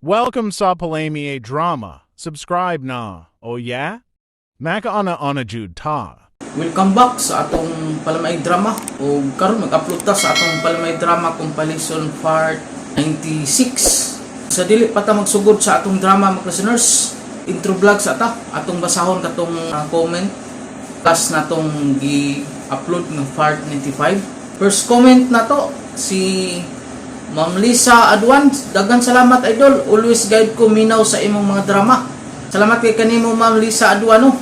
Welcome sa Palami Drama. Subscribe na. Oh yeah? Makauna-una jud ta. Welcome back sa atong Palamay Drama. O karon mag-upload ta sa atong Palamay Drama Compilation Part 96. Sa dili pa ta magsugod sa atong drama, mga listeners, intro vlog sa ta. Atong basahon katong comment plus natong gi-upload ng Part 95. First comment na to si Ma'am Lisa Adwan. Daghan salamat, idol. Always guide ko minaw sa imong mga drama. Salamat kay kanimo, Ma'am Lisa Adwan, no,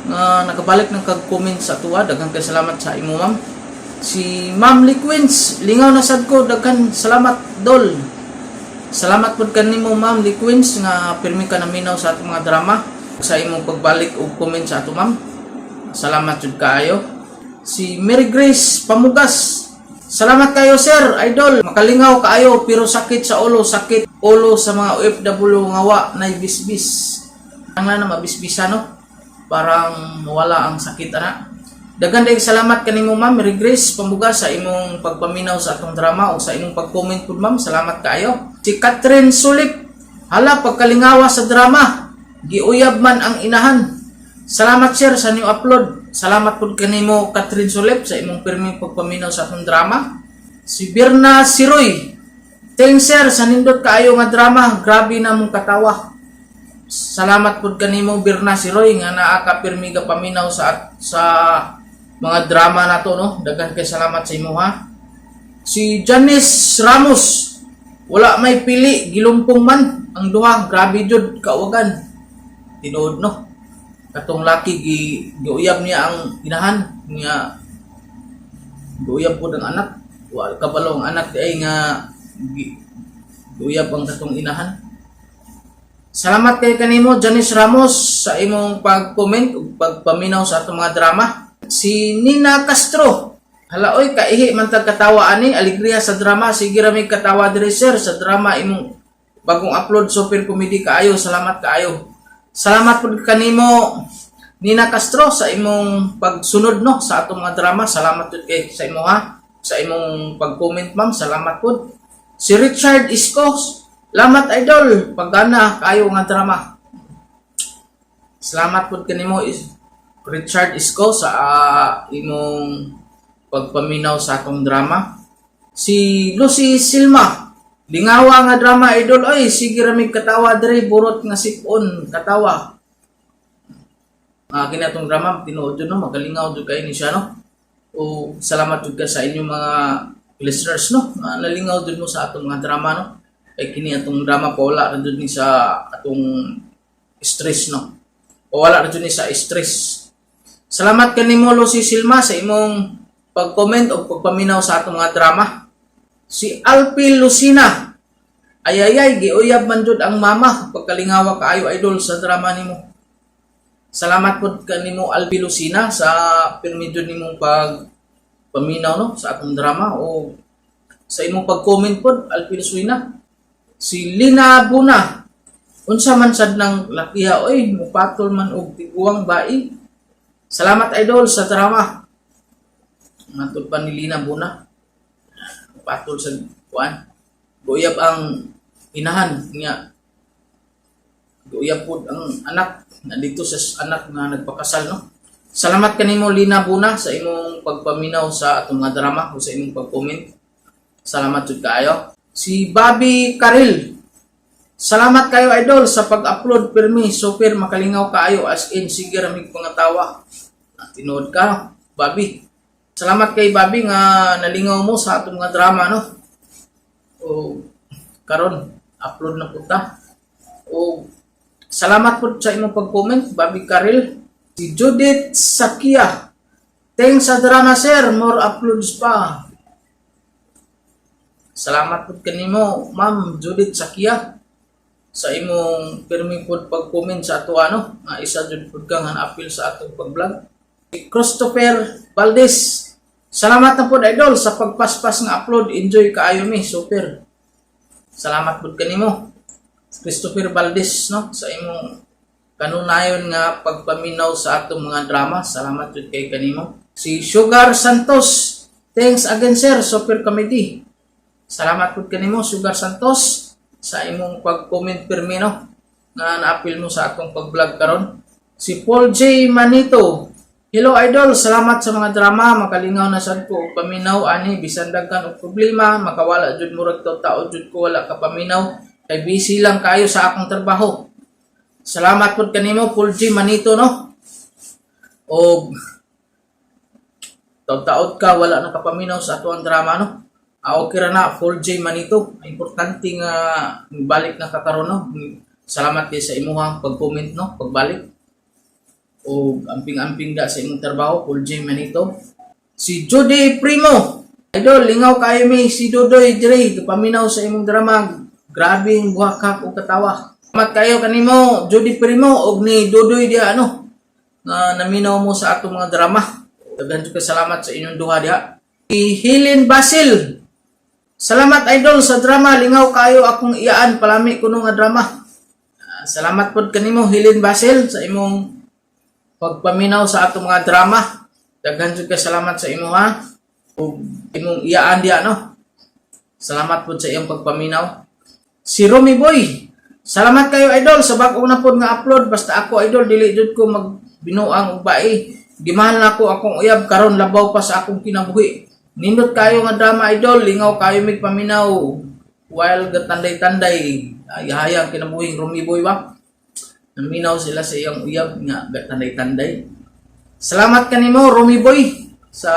nga nakabalik ng kag-comment sa tuwa. Daghan kay salamat sa imo, ma'am. Si Ma'am Liquins, lingaw na sad ko, daghan salamat, dol. Salamat pud kanimo, Ma'am Liquins, nga pirmi ka naminaw sa atong mga drama, sa imong pagbalik og comment sa ato, ma'am. Salamat jud kaayo. Si Mary Grace Pamugas. Salamat kayo, sir, idol. Makalingaw kaayo pero sakit sa ulo, sakit ulo sa mga OFW nga wa nay bisbis. Ang na mabisbisa, no? Parang mawala ang sakit ana. Daghan dayong salamat kanimo, Ma'am Mary Grace Pamugas, sa imong pagpaminaw sa atong drama o sa imong pag-comment pud, ma'am. Salamat kaayo. Si Catherine Sulip, hala, pagkalingawa sa drama. Giuyab man ang inahan. Salamat, sir, sa new upload. Salamat pud kanimo, Catherine Sulip, sa imong pirming pagpaminaw sa atong drama. Si Birna Siroy. Thanks, sir, sa nindot kaayo nga drama. Grabe na mong katawa. Salamat pud kanimo, Birna Siroy, nga naa ka pirmi ga paminaw sa mga drama nato, no. Daghan kay salamat sa imo ha. Si Janice Ramos, wala may pili, gilumpong man ang duha, grabe jud kauwagan. Tinuod, no. Katong laki giuyab niya ang inahan niya, giuyab pud ang anak. Wa kabalo ang anak ay nga giuyab ang katong inahan. Salamat kay kanimo, Janice Ramos, sa imong pag-comment ug pagpaminaw sa atong mga drama. Si Nina Castro. Hala oy, kaihi man tag katawa ani, alegria sa drama. Sige ra may katawa diri, sir, sa drama imong bagong upload, super comedy kaayo. Salamat kaayo. Salamat pud kanimo, Nina Castro, sa imong pagsunod, no, sa atong mga drama. Salamat pud kay sa imo ha. Sa imong pag-comment, ma'am. Salamat pud. Si Richard Iscos, lamat, idol, paggana kayo nga drama. Salamat pud kanimo, Richard Isco, sa imong pagpaminaw sa atong drama. Si Lucy Silma, lingawa nga drama, idol oy, sige ra mig katawa diri, burot nga sipon katawa. Kini atong drama tinuod jud, no, magalingaw jud kay ni siya, no. O salamat jud ka sa inyong mga listeners, no, nga nalingaw jud mo sa atong mga drama, no. Kay kini atong drama pawala ra jud ni sa atong stress, no. Pawala ra jud ni sa stress. Salamat kanimo, Lucy Silma, sa imong pag-comment o pagpaminaw sa atong mga drama. Si Alpi Lucina. Ayayay, giuyab man jud ang mama. Pagkalingawa kaayo, idol, sa drama nimo. Salamat pud kanimo, Alpi Lucina, sa pirmi jud nimong pag paminaw, no, sa atong drama o sa imong pag-comment pod, Alpi Lucina. Si Lina Buna. Unsa man sad nang lakiha oy, mupatol man og tiguang bai. Salamat, idol, sa drama. Matod pa ni Lina Buna. Patol sa kuan. Guyab ang inahan niya. Guyab pud ang anak nandito sa anak nga nagpakasal, no. Salamat kanimo, Lina Buna, sa imong pagpaminaw sa atong mga drama o sa imong pag-comment. Salamat jud kaayo. Si Bobby Karil. Salamat kayo, idol, sa pag-upload pirmi. Super makalingaw kaayo, as in sige ra mig pangatawa. Tinuod ka, Bobby. Salamat kay Bobby nga nalingaw mo sa atong mga drama, no. O karon upload na pud ta. O salamat pud sa imong pag-comment, Bobby Karil. Si Judith Sakia. Thanks sa drama, sir, more uploads pa. Salamat pud kanimo, Ma'am Judith Sakia, sa imong pirmi pud pag-comment sa ato, ano, nga isa jud pud ka nga naapil sa atong pag-vlog. Si Christopher Valdez. Salamat na pud, idol, sa pagpaspas nga upload. Enjoy kaayo mi, super. Salamat pud kanimo, Christopher Valdez, no, sa imong kanunayon nga pagpaminaw sa atong mga drama. Salamat jud kay kanimo. Si Sugar Santos. Thanks again, sir, super comedy. Salamat pud kanimo, Sugar Santos. sa imong pag-comment pirmi, no, nga naapil mo sa atong pag-vlog karon. Si Paul J. Manito. "Hello idol, salamat sa mga drama, makalingaw na sad ko og paminaw ani bisan daghan og problema, makawala jud, murag tao jud ko wala ka paminaw kay busy lang kayo sa akong trabaho." Salamat pud kanimo, Paul J. Manito, no. Og taod-taod ka wala nakapaminaw sa atuang drama, no. Ah, okay ra na, Paul J. Manito. Importante nga balik na ka karon, no. Salamat kay sa imuhang pag-comment, no, pagbalik o amping-amping da sa imong trabaho, Paul J. Manito. Si Judy Primo. "Idol, lingaw kayo mi si Dudoy diri paminaw sa imong drama. Grabe ang buhakak og katawa." Salamat kayo kanimo, Judy Primo, og ni Dudoy diha, ano, nga naminaw mo sa atong mga drama. Daghan jud ka salamat sa inyong duha diha. Si Helen Basil. "Salamat idol sa drama, lingaw kayo akong iyaan, palami kuno nga drama." Ah, salamat pod kanimo, Helen Basil, sa imong pagpaminaw sa atong mga drama. Daghan jud ka salamat sa imo ha. Ug imong iyaan diha, no. Salamat pod sa iyong pagpaminaw. Si Romy Boy. "Salamat kayo idol sa bag-o na pod nga upload. Basta ako idol, dili jud ko magbinuang og bae. Gimahal na ko akong uyab karon labaw pa sa akong kinabuhi. Nindot kayo nga drama idol, lingaw kayo mig paminaw while gatanday-tanday." Ay, hayang kinabuhi, Romy Boy ba? Naminaw sila sa iyang uyab nga gatanday-tanday. Salamat kanimo, Romy Boy, sa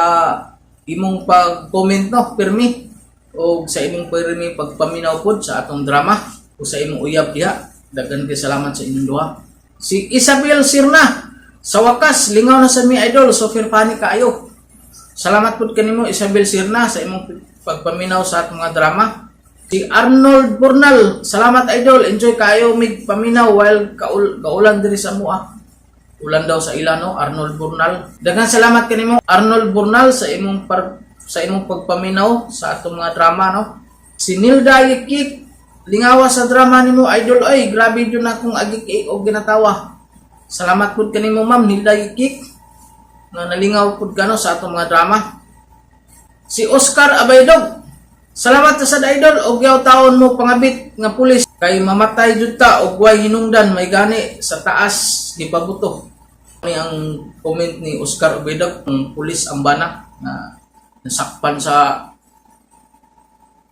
imong pag-comment, no, pirmi, o sa imong pirmi pagpaminaw pod sa atong drama o sa imong uyab diha. Daghan kay salamat sa inyong duha. Si Isabel Sirna. "Sa wakas, lingaw na sa mi idol, super funny kaayo." Salamat pod kanimo, Isabel Sirna, sa imong pagpaminaw sa atong mga drama. Si Arnold Burnal, "Salamat idol, enjoy kayo mig paminaw while kaulan diri sa mua." Ulan daw sa ila, no, Arnold Burnal. Daghang salamat kanimo, Arnold Burnal, sa imong pagpaminaw sa atong mga drama, no. Si Nilda Yikik, "Lingawa sa drama nimo idol oy, grabe jud na akong agik og ginatawa." Salamat pud kanimo, Ma'am Nilda Yikik, nga nalingaw pud ka, no, sa atong mga drama. Si Oscar Abaydog, "Salamat sa sad idol og yaw taon mo pangabit nga pulis kay mamatay jud ta og way hinungdan, may gani sa taas gipabuto." Ni ang comment ni Oscar Abaydog, ang pulis ang bana na nasakpan sa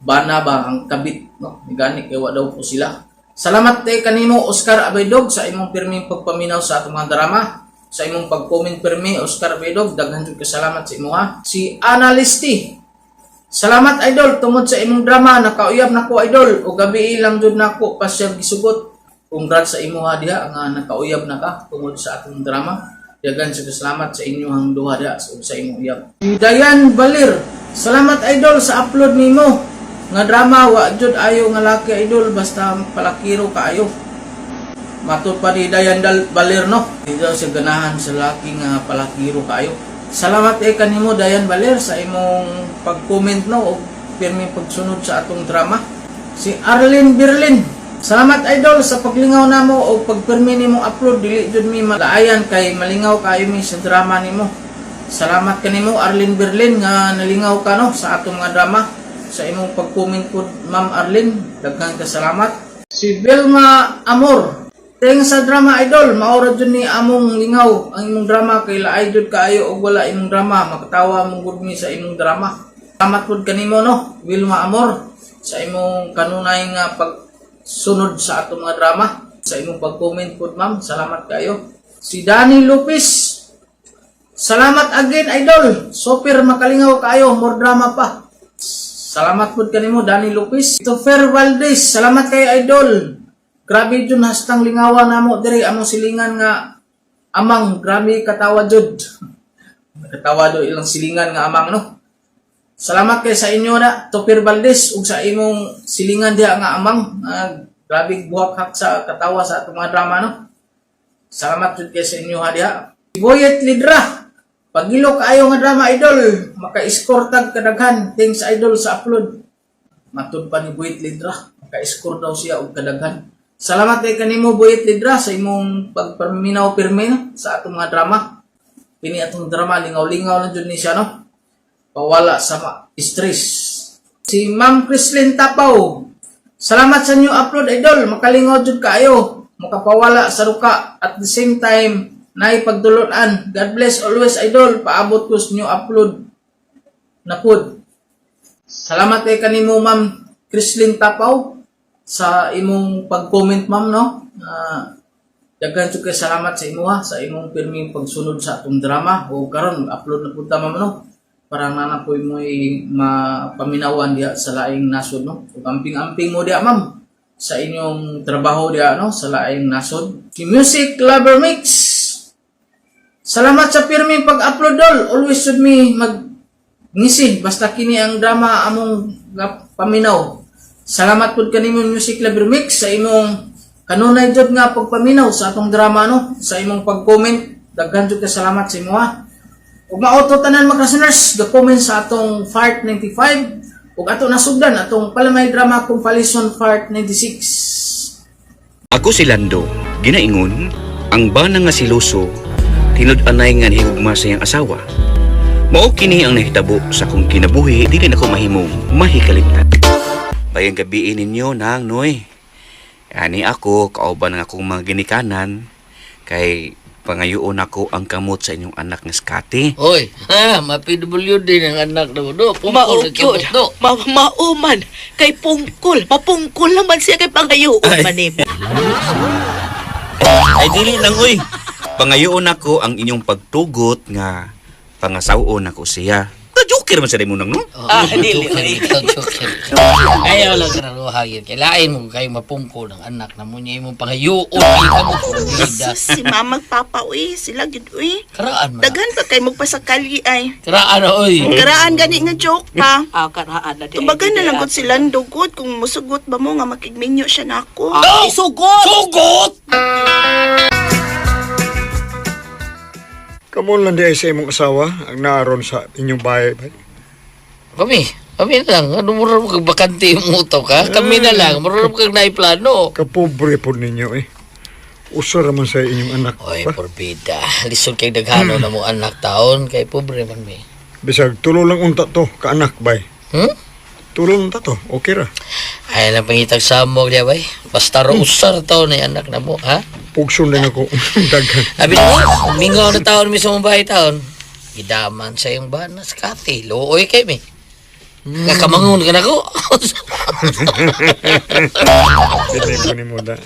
bana ba ang kabit, no, may gani kay wa daw po sila. Salamat te kanimo, Oscar Abaydog, sa imong pirming pagpaminaw sa atong mga drama, sa imong pag-comment pirmi, Oscar Abaydog. Daghan jud ka salamat sa imo ha. Si Analisti, "Salamat idol, tungod sa imong drama nakauyab nako idol o gabi lang jud nako pa siya gisugot." Congrats sa imo ha diha nga nakauyab na ka tungod sa atong drama. Daghan sa salamat sa inyong duha diha ug sa imong uyab. Si Dayan Balir, "Salamat idol sa upload nimo nga drama, wa jud ayo nga laki idol basta palakiro kaayo." Matod pa ni Dayan Balir, no. Di daw siya ganahan sa laki nga palakiro kaayo. Salamat eh kanimo, Dayan Baler, sa imong pag-comment, no, o pirmi pagsunod sa atong drama. Si Arlene Berlin. "Salamat idol sa paglingaw namo o pagpirmi nimo upload, dili jud mi malaayan kay malingaw kayo mi sa drama nimo." Salamat kanimo, Arlene Berlin, nga nalingaw ka, no, sa atong mga drama. Sa imong pag-comment po, Ma'am Arlene, daghan ka salamat. Si Vilma Amor. "Thanks sa drama idol, maura jud ni among lingaw ang imong drama kay laay jud kaayo og wala imong drama, makatawa mong gud mi sa imong drama." Salamat pud kanimo, no, Vilma Amor, sa imong kanunay nga pagsunod sa atong mga drama, sa imong pag-comment pud, ma'am, salamat kayo. Si Danny Lopez, "Salamat again idol, super makalingaw kayo, more drama pa." Salamat pud kanimo, Danny Lopez. Christopher Valdez, "Salamat kay idol. Grabe jud hastang lingawa namo diri among silingan nga amang, grabe katawa jud." Katawa do ilang silingan nga amang, no. Salamat kay sa inyo na Topir Valdez ug sa imong silingan diha nga amang. Ah, grabe buhak sa katawa sa atong mga drama, no. Salamat jud kay sa inyo ha diha. Boyet Lidra. "Pagilo kaayo nga drama idol, maka-score tag kadaghan. Thanks idol sa upload." Matud pa ni Boyet Lidra, maka-score daw siya og kadaghan. Salamat kay kanimo, Boyet Lidra, sa imong pagpaminaw pirmi, no, sa atong mga drama. Kini atong drama lingaw-lingaw na jud ni siya, no. Pawala sa stress. Si Ma'am Chrislyn Tapaw. Salamat sa new upload, idol. Makalingaw jud kaayo. Makapawala sa ruka. At the same time, naipagdulunan. God bless always, idol. Paabot ko sa new upload na pod. Salamat kay kanimo, Ma'am Chrislyn Tapaw, sa imong pag-comment, ma'am, no? Daghan jud kay salamat sa imuha sa imong pirming pagsunod sa atong drama o karon upload na pud ta, ma'am, no, para nga na po mo'y mapaminawan diha sa laing nasod, no, ug amping-amping mo diha, ma'am, sa inyong trabaho diha, no, sa laing nasod. Si Music Lover Mix. Salamat sa pirming pag-upload, dol. Always should me mag ngisi basta kini ang drama among paminaw. Salamat pud kanimo, Music Lover Mix, sa imong kanunay jud nga pagpaminaw sa atong drama, no, sa imong pag-comment. Daghan jud ka salamat sa imo, ha. Ug mao to tanan, mga listeners, the comment sa atong Part 95 ug ato nasugdan atong palamay drama Compilation Part 96. Ako si Lando, ginaingon, ang bana nga si Luso, tinud-anay nga nihigugma sa iyang asawa. Mao kini ang nahitabo sa akong kinabuhi, dili nako mahimong mahikalimtan. Bayang gabiin ninyo nang noy. Ani ako kauban ang akong mga ginikanan kay pangayoon ako ang kamot sa inyong anak nga Skati. Hoy, ha, ma-PWD ng anak na mo do. Pungkol Mao gyud. ng kamot do. Ma mao man kay pungkol. Mapungkol naman siya kay pangayoon man nimo. Ay dili lang uy. Pangayoon ako ang inyong pagtugot nga pangasaw-on ako siya. Ka-joker man sa mo nang no? Ah, dili, Joker, oy. joker. Ayaw lang ka naluhagin. Kay lain mo kayo mapungkol ng anak na mo niya imong pangayoon ay kamot. Bida. Si mama papa uy, sila gid uy. Karaan man. Daghan pa kay magpasakali ay. Karaan na, oy. Karaan gani nga joke pa. Ah, karaan na di. Tubagan na lang gud si Lando gud kung musugot ba mo nga makigminyo siya nako. Ah, isugot. Sugot! Kamon lang di ay sa imong asawa ang naaron sa inyong bahay. Bay. Kami, kami na lang. Ano mo rin kag bakante yung utok, ha? Kami na lang. Mura mo kag naiplano. Kapobre po ninyo eh. Usa raman sa inyong anak. Oy, pa. porbida. Lisod kay daghano na mo anak taon. Kay pobre man mi. Bisag tulo lang unta to kaanak bay. Tulo lang unta to. Okay ra. Ay lang pangitag samog diya bay. Basta ro usar taon na yung anak na mo, ha? Pugson lang ako daghan. Abi na, mingaw na taon mi sa mong bahay taon. Gidaman sa iyong bana sa kati. Luoy kay mi. Kakamangon ka na ko. Dili ko ni mo da.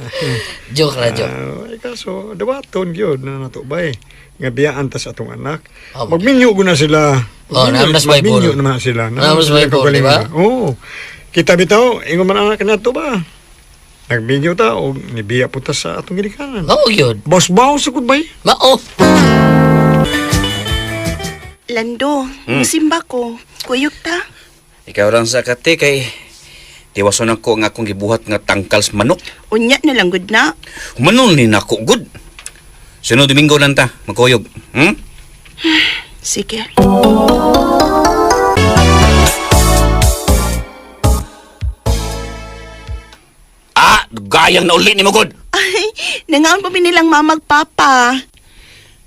Joke ra, joke. Ah, ay kaso dawaton gyud na nato bay. Nga biyaan ta sa atong anak. Oh, Magminyo gud na sila. Oh, naam nas Bible. Magminyo naman sila. Naam nas sila Bible, kagalingon. di ba? Oo. Kita bitaw, ingon man anak nato ba? Nagminyo ta og nibiya po ta sa atong ginikanan. Mao yun. Baws-baws sa bay. Mao. Lando, musimba ko. Kuyog ta. Ikaw lang sa kate kay tiwason ako nga akong gibuhat nga tangkal sa manok. Unya na lang gud na. Humanon ni nako good. Sunod Domingo lang ta, magkuyog. Sige. Ah, gayang na uli ni mo good. Ay, nangaon pa mi nilang mama ug papa.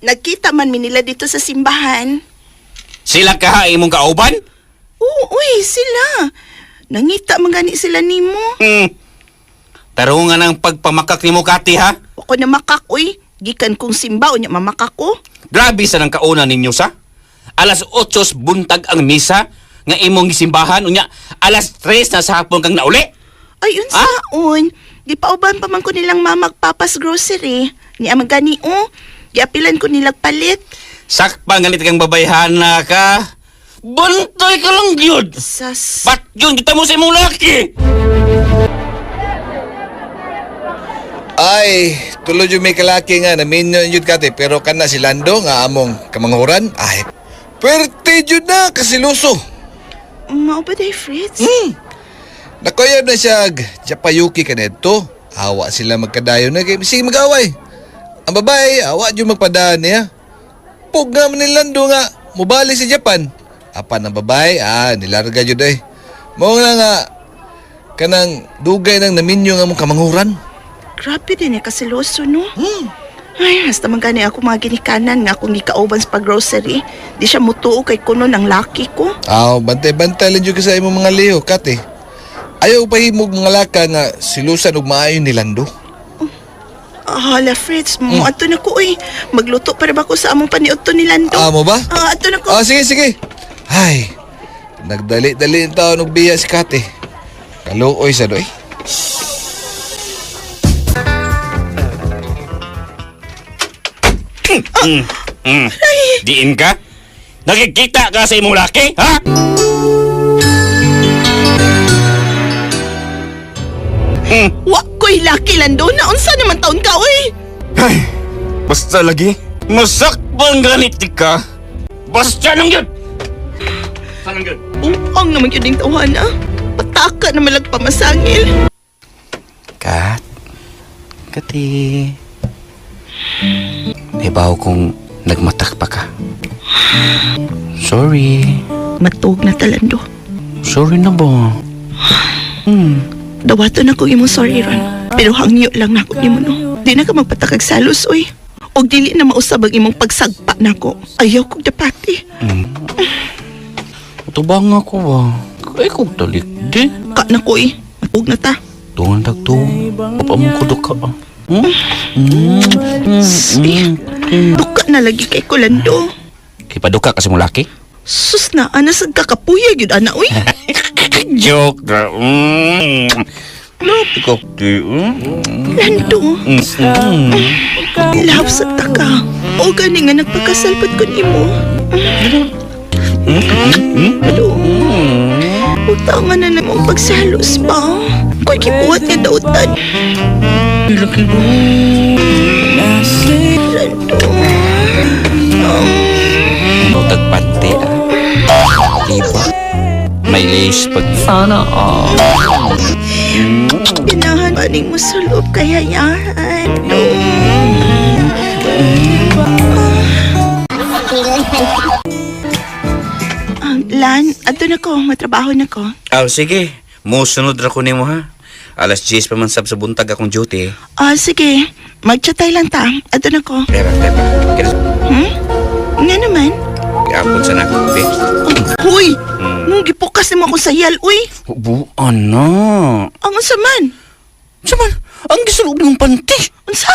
Nagkita man mi nila dito sa simbahan. Sila ka ha imong kauban? Oo, uy, sila. Nangita man gani sila nimo. Tarungan ang pagpamakak ni mo kati ha. Ako na makak, uy. Gikan kong simba, unya mamakak ko. Grabe sa nang kauna ninyo sa. Alas 8 buntag ang misa nga imong gisimbahan unya alas 3 na sa hapon kang nauli. Ay, unsaon. Di pauban pa man ko nilang mama ug papa's grocery. Ni amang gani o. Giapilan ko nilang palit. Sakpa nga kang babayhana ka. Bantay ka lang gyud. Sas. Bat yun kita mo sa imong laki. Ay, tuloy yung may kalaki nga, naminyo yun kate, pero kana si Lando nga among kamanghuran, ay, pwerte yun na, kasiluso. Mao ba day, Fritz? Nakoyab na siya, Japayuki kanedto. Awa sila magkadayon na, kay sige mag-away. Ang babae, awa yun magpadaan niya. Pug nga man ni Lando nga, mubali sa Japan. Apan ang babae, nilarga yun ay. Mao nga nga, kanang dugay nang naminyo nga among kamanghuran. Grabe din eh, kasiloso, no? Ay, hasta man gani ako mga ginikanan nga akong gikauban sa pag-grocery. Di siya mutuo kay kuno ng laki ko. Aw, bantay-bantay lang jud ka sa imong mga liho, Kate. Ayaw pahimog mga laka nga silusan og maayo ni Lando. Hala, Fritz, mo ato na ko oy. Magluto para ba ko sa among paniudto ni Lando? Amo ba? Ah, ato na ko. Ah, sige, sige. Ay, nagdali-dali ang taon og biya si Kate. Kaluoy sa doy. Diin ka? Nakikita ka sa imong laki, ha? Wa ko'y laki, Lando. Naunsa naman taon ka oy? Ay, basta lagi. Masakpan ganit ka. Basta nang yun! Saan yun? Buang naman yun yung tawana. Pataka na malagpamasangil. Kat, Kati. Ibaw kung nagmatak pa ka. Sorry. Matug na talando. Sorry na ba? Dawato na kong imong sorry ron. Pero hangyo lang nako nimo no. Di na ka magpatakag salos oy. Og dili na mausab ang imong pagsagpa nako. Ayaw kog dapati. Tubang ako ba? Ay kong talik di. Ka na ko eh. Matug na ta. Tungan tagto. Pamang kudok ka ah. Duka na lagi kay Kulando. Ipaduka kasi mo laki? Sus na, ana sad kakapuya gyud ana oy. Joke na. Love ko. Lando. Love sa taka. O gani nga nagpakasalpad ko nimo. Lando. Huwag tao nga na namang pagsalos ba? Ko'y kibuhat nga dautan. Lando. Tagpante ah. Diba? May lace pag Sana ah. Pinahan paning mo sa loob kaya yan. No. Lan, ato na ko. Matrabaho na ko. Oh, sige. Musunod ra ko nimo ha. Alas 10 pa man sab sa buntag akong duty. Ah, sige. Magchatay lang ta. Ato na ko. Teba, teba. Kaya Hmm? Nga naman. Ampon sa nako, be. Oh, huy! Nung gipukas nimo akong sayal, uy! Buan na. Ang unsa man? Saman, ang gisulob ng panty. Unsa?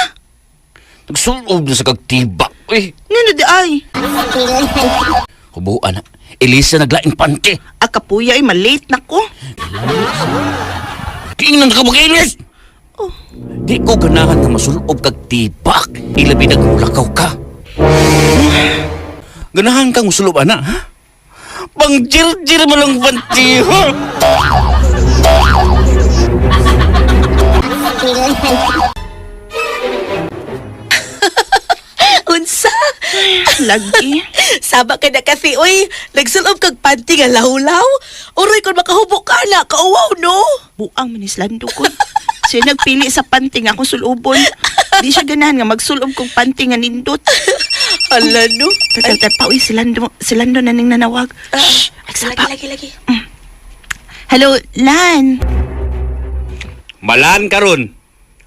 Nagsulob na sa kagtibak, uy. Nga na di ay. Hubuan na. Elisa naglaing panty. Akapuya ay malate na ko. Tingnan ka mag-ilis! Oh. Di ko ganahan nga masulob kag tibak. Ilabi nagmulakaw ka. Ganahan kang musulob, ana, ha? Pangjir-jir mo lang panty, ha? Unsa? Lagi. Saba kay na kasi, oy, nagsulob kag panty nga lawlaw. Uroy kung makahubo ka na, kauwaw no. Buang manis Lando ko. Siya nagpili sa panty nga akong sulubon. Di siya ganahan nga magsulob kong panty nga nindot. Hala no. Tatal pa, uy, si Lando, si Lando na ning nanawag. Shh, Lagi, agsapa. lagi, lagi. Hello, Lan. Malan karon.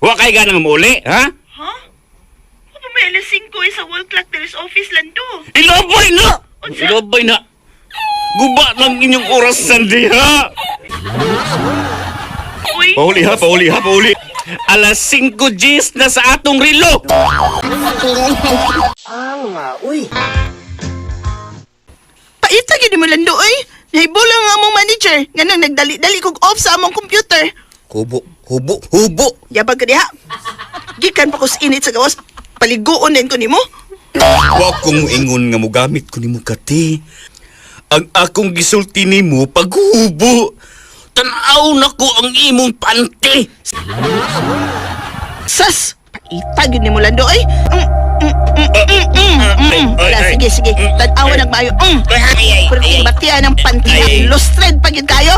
Wa kay ganang muuli, ha? Ha? Huh? May alas 5 eh, sa wall clock there is office, Lando. Ilabay na! Ilabay na! Guba ng inyong orasan diha! Uy, Pauli ha, pauli ha, pauli. Alas 5 Gs na sa atong relo. paita gid mo Lando, oy. Nahibulang ang among manager. Nga nang nagdali-dali kog off sa among computer. Hubo, hubo, hubo. Yabag ka diha. Gikan pa ko sa init sa gawas. Paliguon din ko nimo. Wa kong ingon nga mogamit ko nimo kati. Ang akong gisulti nimo paghubo. Tan-aw na ko ang imong panty. Sas! Paita gid nimo Lando, oy. Wala, ay, ay. sige, sige. Tan-awa nagmaayo. Pero kung batian ang panty, lustred pa gid kayo.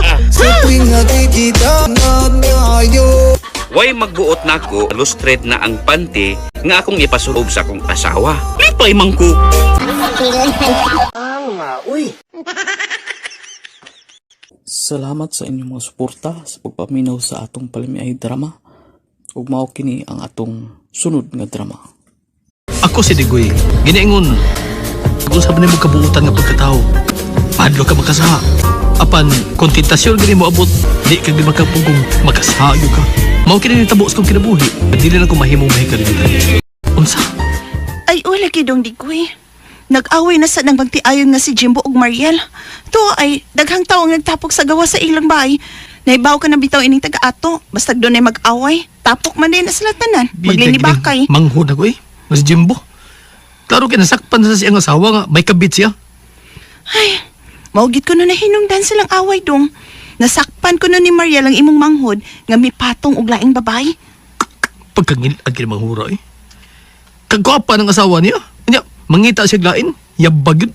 Way magbuot nako lustred na ang panty nga akong ipasulob sa akong asawa. Lipay man ko. Salamat sa inyong mga suporta sa pagpaminaw sa atong palamiay drama. Ug mao kini ang atong sunod nga drama. Ako si Digoy. Ginaingon. Kung sa nimo kabuutan nga pagkatao, padlo ka makasaha. Apan kung tentasyon gani mo abot, di ka gid makapugong makasayo ka. Mao kini nitabo sa kong kinabuhi, dili na ko mahimong mahikalimutan. Unsa? Ay, wala kay Dong Digoy. Nag-away na sa nang magtiayon nga si Jimbo ug Mariel. To ay daghang tawo ang nagtapok sa gawa sa ilang bahay. Naibaw ka na bitaw ining taga-ato. Basta doon ay mag-away. Tapok man din na sila tanan. Maglinibakay. Manghod ako eh. Mas Jimbo. Klaro kay nasakpan sa siyang asawa nga may kabit siya. Ay, maugit ko no nahinungdan silang away dong. Nasakpan ko no ni Mariel ang imong manghod nga mipatong og laing babae. Pagkangil-ag kini manghura eh. Kagwapa ng asawa niya. Nya, mangita siya lain. Yabag yun.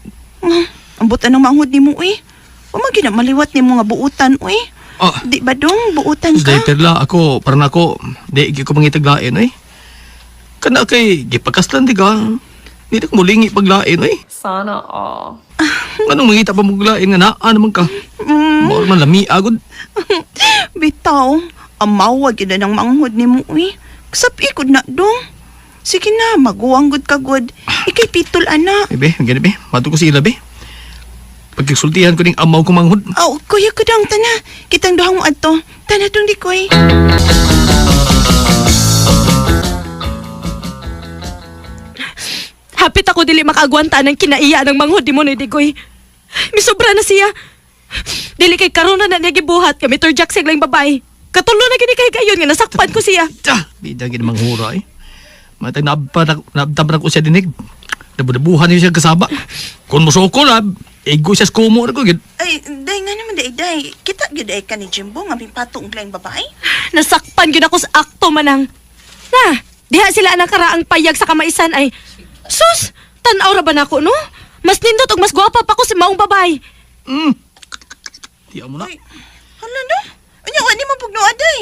Ambot anong manghod nimo eh. Wa man gyud na maliwat nimo nga buutan oy. Ah. Di ba dong buutan ka? Dahil perla, ako, parang ako, di ko mangitag lain eh. Kana kay, gipakaslan di ka. Di na ko mulingi paglain eh. Sana all. Anong mangita pa mong lain nga naa naman ka. Mao man lami agod. Bitaw, amawa gyud na ng manghod nimo uy. Kusap ikod na dong. Sige na, maguwang gud ka gud. Ikay pitol ana. Eh be, gani be, mato ko sila be. Pagkisultihan ko ning amaw ko manghod. Aw, kuya ko dong tana. Kitang duhang mo adto. Tana dong di koy. Hapit ako dili makaagwanta ng kinaiya ng manghod ni mo ni Digoy. Misobra na siya. Dili kay karon na na niya gibuhat kami turjak siya lang babae. Katulo na gini kay gayon nga nasakpan ko siya. Ta, bida gini manghura eh. Matag naabta ko siya dinig. Nabudabuhan niya siya kasaba. Kung musoko na, ego siya sa kumo na ko. Gid. Ay, day nga naman day day. Kita gyud ay ka ni Jimbo nga mipatong og laing babae. Nasakpan gyud ako sa akto manang. Na, diha sila ang karaang payag sa kamaisan ay. Sus, tan-aw ra ba nako no? Mas nindot og mas gwapa pa ko sa maong babae. Tiyan mo na. Ay, hala no. Unya wa nimo bugnoa day.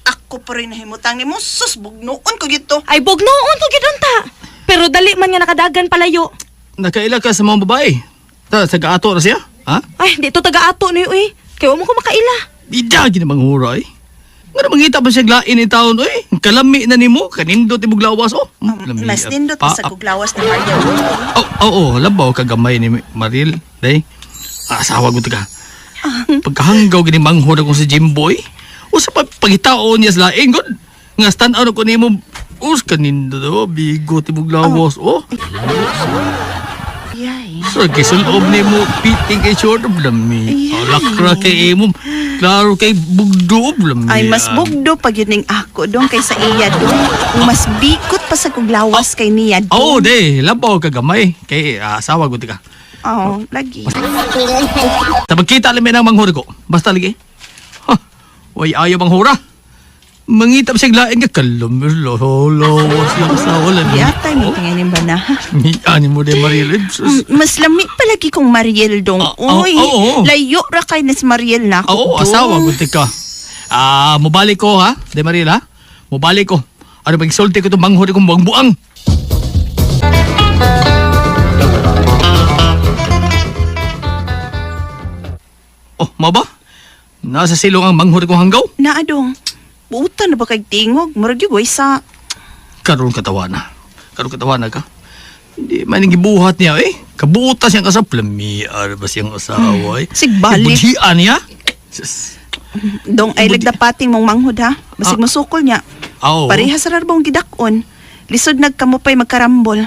Ako pa rin nahimutang nimo sus bugnoon ko gyud to. Ay bugnoon ko gyud unta. Pero dali man nga nakadagan palayo. Nakaila ka sa mga babae. Ta, sa gaato na siya? Ha? Ay, di to taga-ato ni uy. Kay wa mo ko makaila. Bida gini manghura eh. Nga na mangita pa siya lain ni taon oy. Kalami na nimo kanindot imong lawas oh. Lami, Mas nindot pa- pa sa kuglawas ni Mariel. Oh, oh, oh, labaw kagamay ni Maril, day. Asawa ko taga. Pagkahanggaw gini manghod akong si Jimboy. Usa pa pagitaon niya sa laing god. Nga stand out ko nimo. Us kanindo do, bigo tibog lawas oh. Yay. So gisulob nimo piting kay short of lami. Ay. Lakra kay imo. Klaro kay bugdo of lami. Ay, mas bugdo pag yun ning ako dong kaysa iya dong. Mas bikot pa sa kuglawas kay niya dong. Oh, day, labaw ka gamay kay asawa ko tika. Oo, lagi. Sa pagkita lang may nang manghura ko. Basta lagi. Ha, way ayaw manghura. Mangitap siya lain ka kalumilolowas yung asawa lang. Yatay mo tingin ba na? ha? Ani mo de Marilyn. Sus. Mas lami palagi kong Mariel dong. Ah, ah, Uy, oo. layo ra kay nis Mariel na ako. Oo, dong. asawa ko ka. Ah, mubalik ko ha, de Maril ha. Mubalik ko. Ano pagsulti ko itong manghura kong buang-buang. Oh, mao ba? Nasa silong ang manghura kong hanggaw. Naa dong. Buutan na ba kay tingog? Murag yung sa. Karon katawa na. Karon katawa na ka. Hindi man ang gibuhat niya eh. Kabuta siyang kasap. Lamiar ba siyang asawa eh. Sigbalik. Ibudhian niya. Sus. Dong ay lagdapating mong manghod ha. Basig Ah. masukol niya. Oo. Parehas ra bang gidakon. Lisod nagkamupay magkarambol.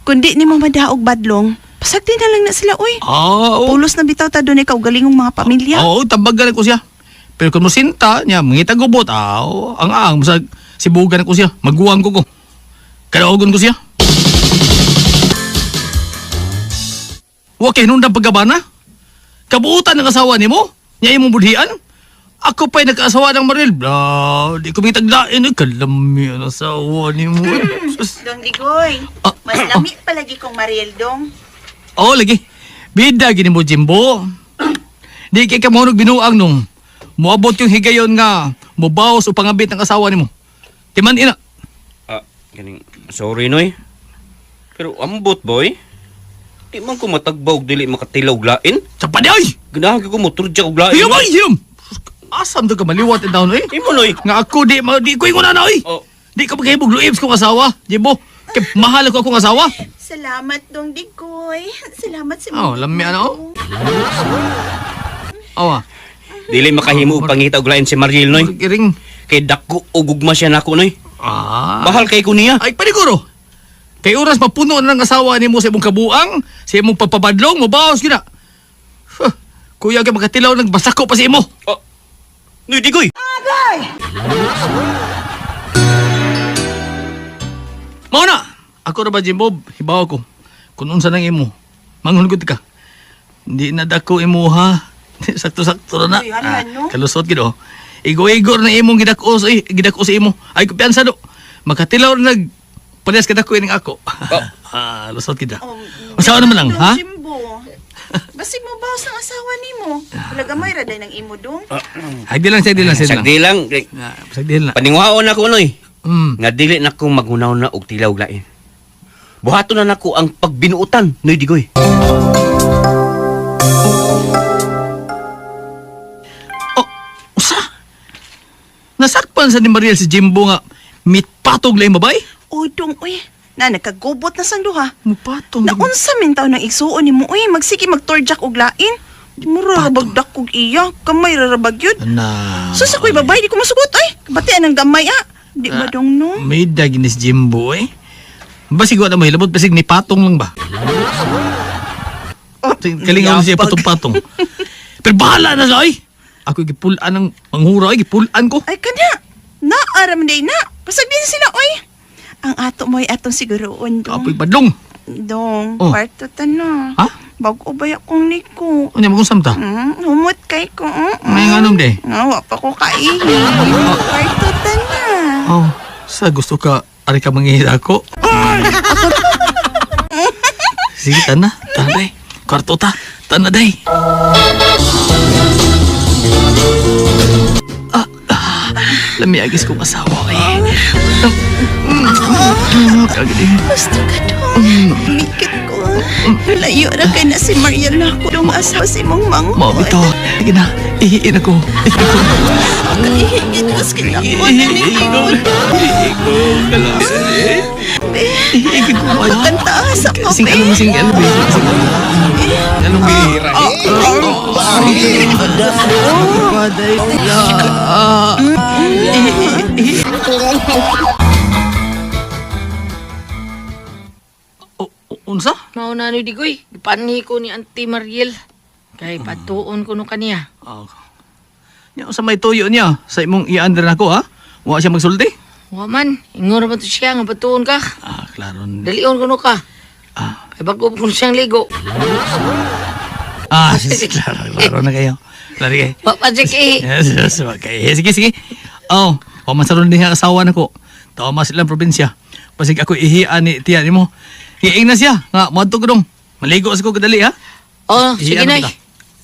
Kundi nimo madaog badlong, pasagdi na lang na sila uy. Ah, oo. Pulos na bitaw ta doon ikaw galingong mga pamilya. Oo, tabagan ko siya. Pero kung mosinta niya, mangita gubot, ah, oo, ang ang, masag, sibugan ko siya, maguwang ko ko. Kalaogon ko siya. Wa kay nung pagkabana? Kabuutan ng asawa nimo? Niya imong budhian? Ako pa'y nagkaasawa ng Maril. Bla, di ko mitaglain. Eh, kalami ang asawa nimo. Sus. Dong Ligoy, Ah, mas lami palagi kong Mariel dong. Oo, lagi. Bida, gini mo, Jimbo. Di kay ka mahunog binuang nung. Muabot yung higayon nga, mubawas o pangabit ng asawa nimo. Timan ina. Ah, ganing sorry noy. Pero ambot boy. Di man ko matagbaw og dili makatilaw og lain. Sa paday! Ganahan ko mo turja og lain. Hiyom ay, hiyom! Asam to ka maliwat in taon eh. Imo noy. Nga ako di, ma, di ko ingon na oy. Oh. Di ka magahibog luibs kong asawa, Jimbo. Kay mahal ko akong asawa. Salamat dong Ligoy. Salamat sa Oh, lami ano? Awa. Dili makahimo og pangita og lain si Mariel, Noy. Iring. Kay dako og gugma siya nako, Noy. Ah. Bahal kay ko niya. Ay, paniguro. Kay oras mapuno na ng asawa nimo sa imong kabuang, sa imong pagpabadlong, mobaos gyud na. Huh. Kuya kay makatilaw nagbasako pa sa imo. Oh. Noy, Digoy. Mao na. Ako ra ba Jimbob, hibaw ko. Kung unsa nang imo, manghulgod ka. Hindi na dako imo ha. Sakto-sakto ra na. Uy, ano, ano? Kalusot gid oh. Igo-igo na imong gidako sa gidako sa imo. Ay kumpiyansa do. Makatilaw na nag parehas kadako ining ako. Oh. Ah, lusot gid. Oh, Usaon naman lang, ha? Jimbo. Basig mo bawas ng asawa nimo. Wala gamay ra day ng imo dong. Ay, di lang, sagdi lang, sagdi lang. Sagdi lang. Ah, sagdi lang. Paninguhaon ako, Noy. Mm. Nga dili na ko magunaw na og tilaw og lain. Buhaton na nako ang pagbinuotan, Noy Digoy. Oh, usa. Nasakpan sa ni Mariel si Jimbo nga mitpatog lang babay. Uy, dong, uy. Na, nagkagubot na sang duha. Mupatong. Naunsa min taw ng igsuon nimo uy, magsige magtorjak og lain. Di mo ra rabagdak og iya, gamay ra rabag yun. Na. Sus ako'y babay, di ko masugot ay. Batian ang gamay ah. Di ba dong no? May daginis Jimbo eh. Basig wala mo hilabot, basig ni patong lang ba? Oh, Kalingaw siya yabag. patong-patong. Pero bahala na siya ay. Ako gipulan ng manghura ay gipulan ko. Ay kana. Naaram day na. Pasag din sila oy. Ang ato mo'y atong siguroon dong. Kapoy badlong. Dong, Oh. kwarto ta na. Ha? Bago ba akong niko? Unya magusam ta. Humot kay ko. May nganom de. Nga, wa pa ko kaihi. Kwarto ta na. Oh, sa gusto ka ari ka mangihit ako. Sige, tana. Tana, day. Kwarto ta. Tana, day. Ah, ah, lami agis kong asawa eh. Kagadi. Gusto ka dong. Mikit ko. Layo ra kay na si Mariel na ako. Dong asawa si mong manghod. Mao bitaw. Sige na. Ihiin ako. Ihigit mas kita ko na ni Ihiin ko. Magkantaas ako, Sing ano sing ano be. Sing ano be. Unsa? Mao na ni Digoy. Gipanhi ko ni Auntie Mariel. Kay patuon ko no kaniya. Oh. Nya unsa may tuyo niya sa imong iandar nako ha? Wa siya magsulti? Wa man, ingon ra man to siya nga patuon ka. Ah, klaro. Dalion ko no ka. Ah. Kay bago ko siyang ligo. Ah, sige, klaro, klaro na kayo. Klaro kayo. Wa pa siya kay. Yes, yes, okay. Sige, sige. Oh, wa man sa ron diha asawa nako. Tawa mas ilang probinsya. Pasig ako ihian ni tiyan nimo. Hiing na siya. Nga, moadto ko dong. Maligo sa ko kadali ha. Oh, sige Ihian noy. kita.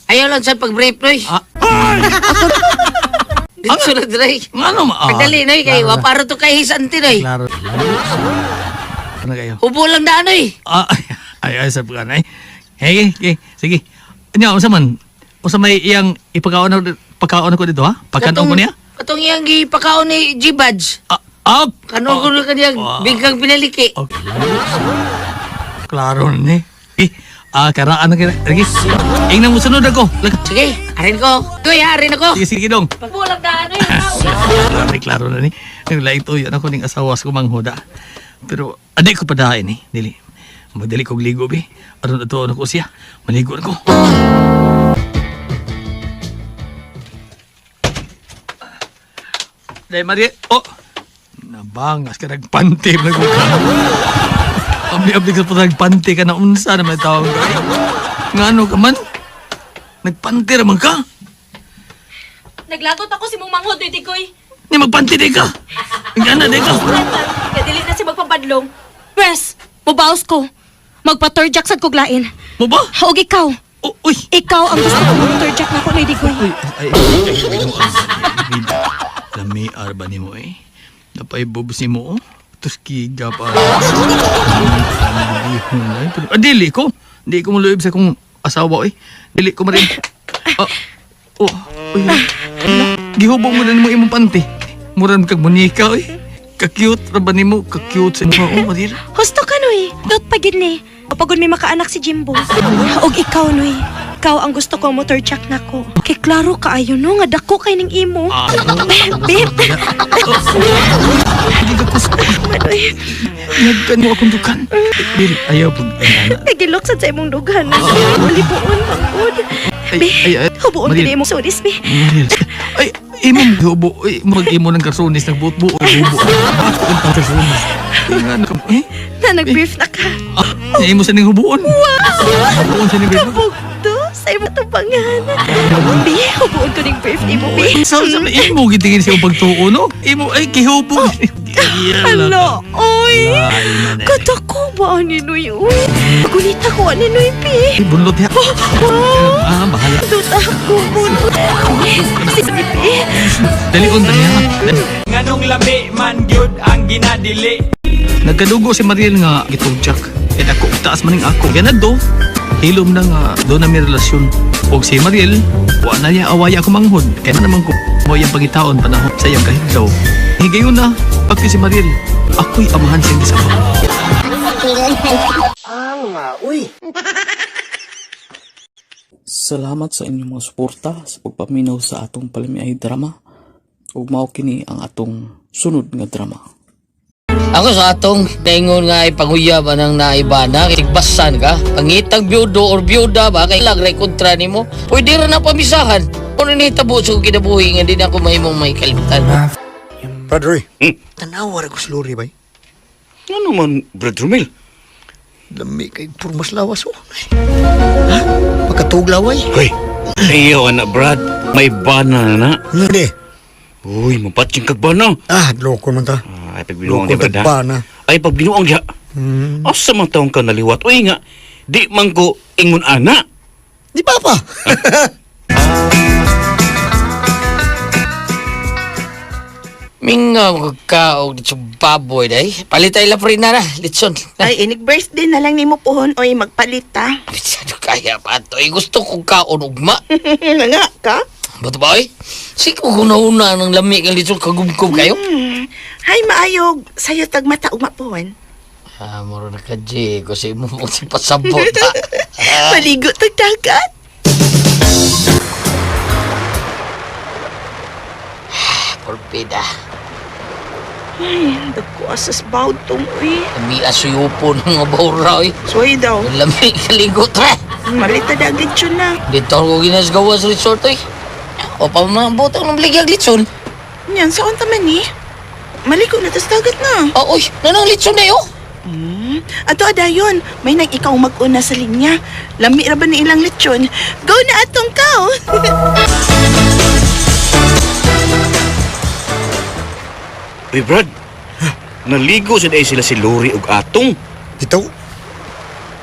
Ayaw lang sa pag-brief noy. Ah. Dito na dre. Ngano ma? Ah, Pagdali noy kay klaro wa na. para to kay his auntie noy. Klaro. Ano kayo? Hubo lang daan noy. Ah, ay, ay, sa pagkan ay. Hey, hey, sige. Nya, unsa man? Unsa may iyang ipakaon na pagkaon ako dito ha? Pagkaon ko niya? Katong iyang gipakaon ni G-Badge. Ah, ah. Kanon ko na kaniyang biglang pinaliki. Okay. Klaro na ni. Eh, ah, karaan na kira. Lagi. Ingnan mo sunod ako. Lagi. Sige, arin ko. Kuya, arin ako. Sige, sige dong. Hubo lang daan noy. Klaro, klaro na ni. Naglaing tuyo na ko ning asawa sa kumanghuda. Pero, aday ko pa dahin eh. Dili. Magdali kog ligo, be. Aron ato na ko siya. Maligo na ko. Dahil Maria, oh! Nabangas ka, nagpanti. Nagbuka. Abli-abli ka pa nagpanti ka na unsa na may tawag ka. eh. Nga ano ka man? Nagpanti raman ka? Naglagot ako si mong manghod ni Digoy. Ni magpanti di ka! Nga na di ka! Kaya dili na si magpabadlong. Pwes, mubaos ko. Magpa-turjak sad kog lain. Mo ba? Og ikaw, Oh, uy! ikaw ang gusto ko mag-turjak na ko ni Digoy. Uy, ay, ay, ay, ay, Lami arba ni mo eh. Napaibobs ni mo oh. Tapos kiga pa. Ah, dili ko. Di ko muluib sa kong asawa eh. Dili ko marin. Ah, oh, uy. Ala, gihubong mo na nimo imong panty. Mura man kag munika eh. Ka-cute ra ba nimo? Ka-cute sa imo. Oh, madira. Husto ka, Noy. Dot pa gid ni. Pagod may makaanak si Jimbo. Og ikaw, Noy. Ikaw ang gusto ko motor jack nako. Kay klaro kaayo no nga dako kay ning imo. Babe. Hindi ka kusog. Manoy, Nagkan mo akong dukan. Bill, ayaw pag... nagilok sad sa imong dughan. Malibuon mangud. Ay, Be, ay, ay. hubuon Mariel. kini imong sunis, be. Mariel. Ay, imo hubo. Ay, mag imo ng karsunis nagbuot-buot. Hubo. Ako ang karsunis. Nga na ka- Eh? Na nag-brief na ka. Ah, imo sa ning hubuon. Wow! Hubuon sa ning brief. Kabugto sa imong tubangan. Be, hubuon ko ning brief nimo, be. Sa imo gitingin siya pagtuo no? Imo ay kihubo. Hala, oy. Kadako ba ani Noy, oy? Pagunita ko ani Noy, be. Ay, bunlot ya. Wow. Ah, bahala. Duta ako, bunot. Sige, be. Dalion dali ha. Nganong lami man gyud ang ginadili. Nagkadugo si Mariel nga gitugtsak. E dako taas maning ako. Ganado. Hilom na nga do na mi relasyon. Og si Mariel, wa na niya awaya ako manghod. Kaya na naman ko mo iyang pangitaon panahon sa iyang kahiglaw. Higayon na, pagki si Mariel, ako'y amahan siyang gisama. Salamat sa inyong mga suporta sa pagpaminaw sa atong palamiay drama. Ug mao kini ang atong sunod nga drama. Ako sa atong naingon nga ipanguyab anang naibana, tigbasan ka, pangitag biyudo or biyuda ba, kay lag ray kontra nimo, pwede ra na pamisahan. Kung nahitabo sa kong kinabuhi nga di na ako mahimong may kalimtan. Brad Roy. Tanawa ra ko sa lori bay. Ano man, Brad Romel? Lami kay purmas lawas oh. Ha? Pagkatuglaway. Hoy, ayaw anak Brad. May bana na na. Hindi. Uy, mapatsing kag bana. Ah, loko man ta. Ay, pagbinuang Loko di Brad ha? tagpana. Ay, pagbinuang diha. Asa man taong ka naliwat? Uy nga, di man ko ingon ana. Di pa pa. Mingaw magkaog dito baboy day. Palitay la na na, litson. Ay, inig birthday na lang nimo pohon oy magpalit ta. Masyado kaya pa to. Eh, gusto kong kaon ugma. Nga ka? Bato ba oy? Sige ko una ng lami kang litson kagumkum kayo. Hay maayog, sayo tag mata ugma pohon. Ah, muro na ka, G. Kasi mo mong pasabot, ha? Maligo tag dagat. Porpida. Ay, dagko asas bawd tong uy. Lami asuyupo ng mga bawra, oy. Soy daw. Lami kaligo, tre. Malita dagit yun na. Dito ako ginasgawa sa resort, oy. O pa mga butang ng baligyag litson. Yan, saan ta man eh? Maligo na tas dagat na. Oh, oy, nanang litson na yo. Ato adayon, may nang ikaw mag-una sa linya. Lami ra ba ni ilang lechon? Go na atong kao. Uy, Brad. Naligo sa day sila si Lori ug Atong. Ito.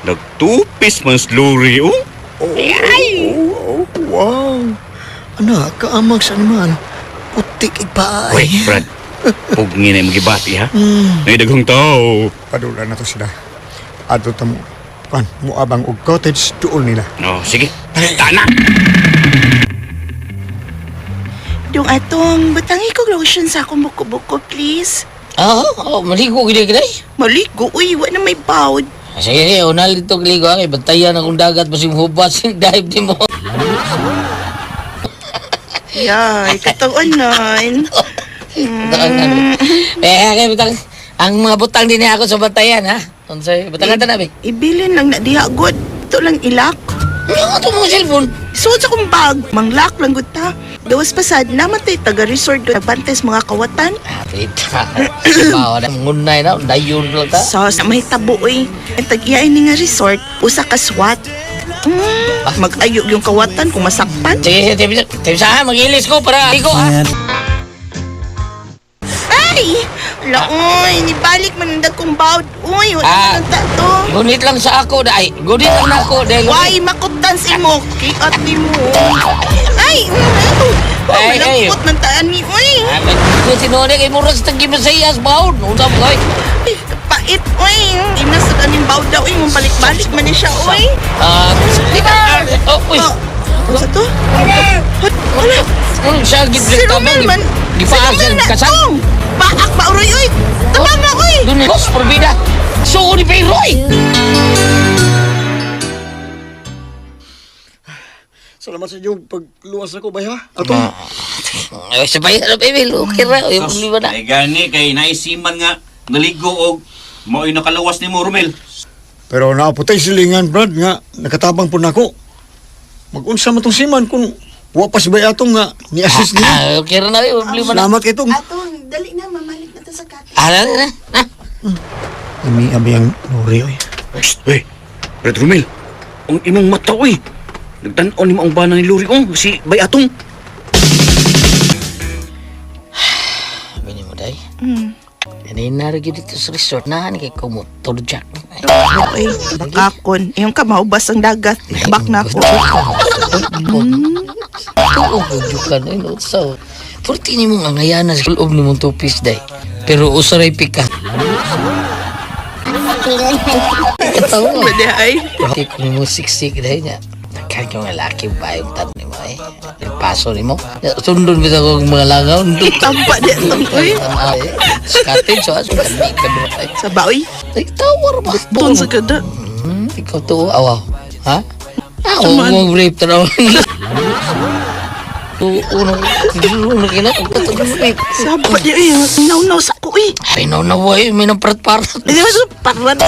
Nagtupis man si Lori, oh. Oh, wow. Anak, kaamag sa animal. Putik igpaay. Uy, Brad. Pugngin na yung magibati, ha? Nay daghang tao. Padula na to sila. Adto ta mo. Pan, muabang og cottage duol nila. No, sige. Tana! Dung atong, butangi ko lotion sa akong buko-buko, please. Ah, oh, maligo gini gini. Maligo, uy, wa na may bawd. Sige, sige, una dito kaligo, ha? Kay bantayan akong dagat, basing hubas, yung dive ni mo. Yay, katuonan. Butang, ano. Eh, kay butang, ang mga butang din ako sa bantayan, ha? Unsay, butang ka na, be. Ibilin lang na diha, good. Ito lang ilak. Ano ito mga cellphone? Suod sa kong bag, manglak lang gud ta. Gawas pasad, namatay taga-resort doon. Nagbantes mga kawatan. Ah, kita. Bawa na, ngunay na, dayon lang ta. Sa may tabo, uy. Ang tag-iya ini nga resort, usa ka SWAT. Mag-ayo yung kawatan kung masakpan. Sige, sige, sige, sa mag-ilis ko para ligo, ha? Ay! Laoy, nibalik man ang dagkong bawd. Uy, wala Ah. man ang tato. Gunit lang sa ako, ay, gunit lang na ako, dahil... Why makutan si mo? Kiat ni mo. Ay! Oh, Ay, ay. malangkot man taan ni uy. Ah, kung sinone kay mura sa tagimasayas, baon. Unsa mo kay? Ay, kapait uy. Ina sa kaning bawd daw uy, mong balik-balik man ni siya uy. Ah, di ba? Oh, uy. Oh, ano sa to? Hot, wala. Siya Si Romel man. Di Si pa Romel na kasal. tong. Paak ba uroy uy. Tama nga uy. Doon boss, porbida. So ni Payroy. Salamat sa inyong pagluwas ako, bay ha. Atong. Ay, sabay na, baby. Okay ra. Uy, problema na. Ay gani kay naisiman nga naligo og mao'y nakaluwas nimo Romel. Pero naaputay silingan, Brad, nga nakatabang po nako. Mag-unsa man tong siman kung wa pa si bay atong nga ni-assist niya. Ah, okay ra na, uy, problema na. Salamat kay tong. Atong, dali na, mamalik na ta sa kati. Ah, na, na, na. Ami abi ang Lori oy. Psst, uy. Brad Romel, ang imong mata uy. Nagtan-aw nimo ang bana ni Lori oh, si Bay Atong. Sabi mo, day. Kanina rin dito sa resort na, kay kumotor jack. Ay, bakakon. Iyong kamaubas ang dagat. Bak na ako. Oo, jukan. Ay, no, so, purti ni mong angayana sa loob ni mong two-piece, day. Pero usaray pika. Katawa. Pwede ay. Purti ko ni mo siksik, day niya. Nagkan ka mga laki ba yung tan ni mo, eh. Paso ni mo. Sundon bitaw kong mga langaw. Tampa di atong, uy. Skatin, so, so, kami ka doon, ay. Sa baoy. Ay, tawar ba? Tun sa kada. Ikaw to, awaw. Ha? Ako, mong rape tanaw. Uno, uno kina, rape. Saba di ay. Naw-naw sa ko, uy. Ay, no, no, way, may nang parat-parat. Hindi ba sa parat?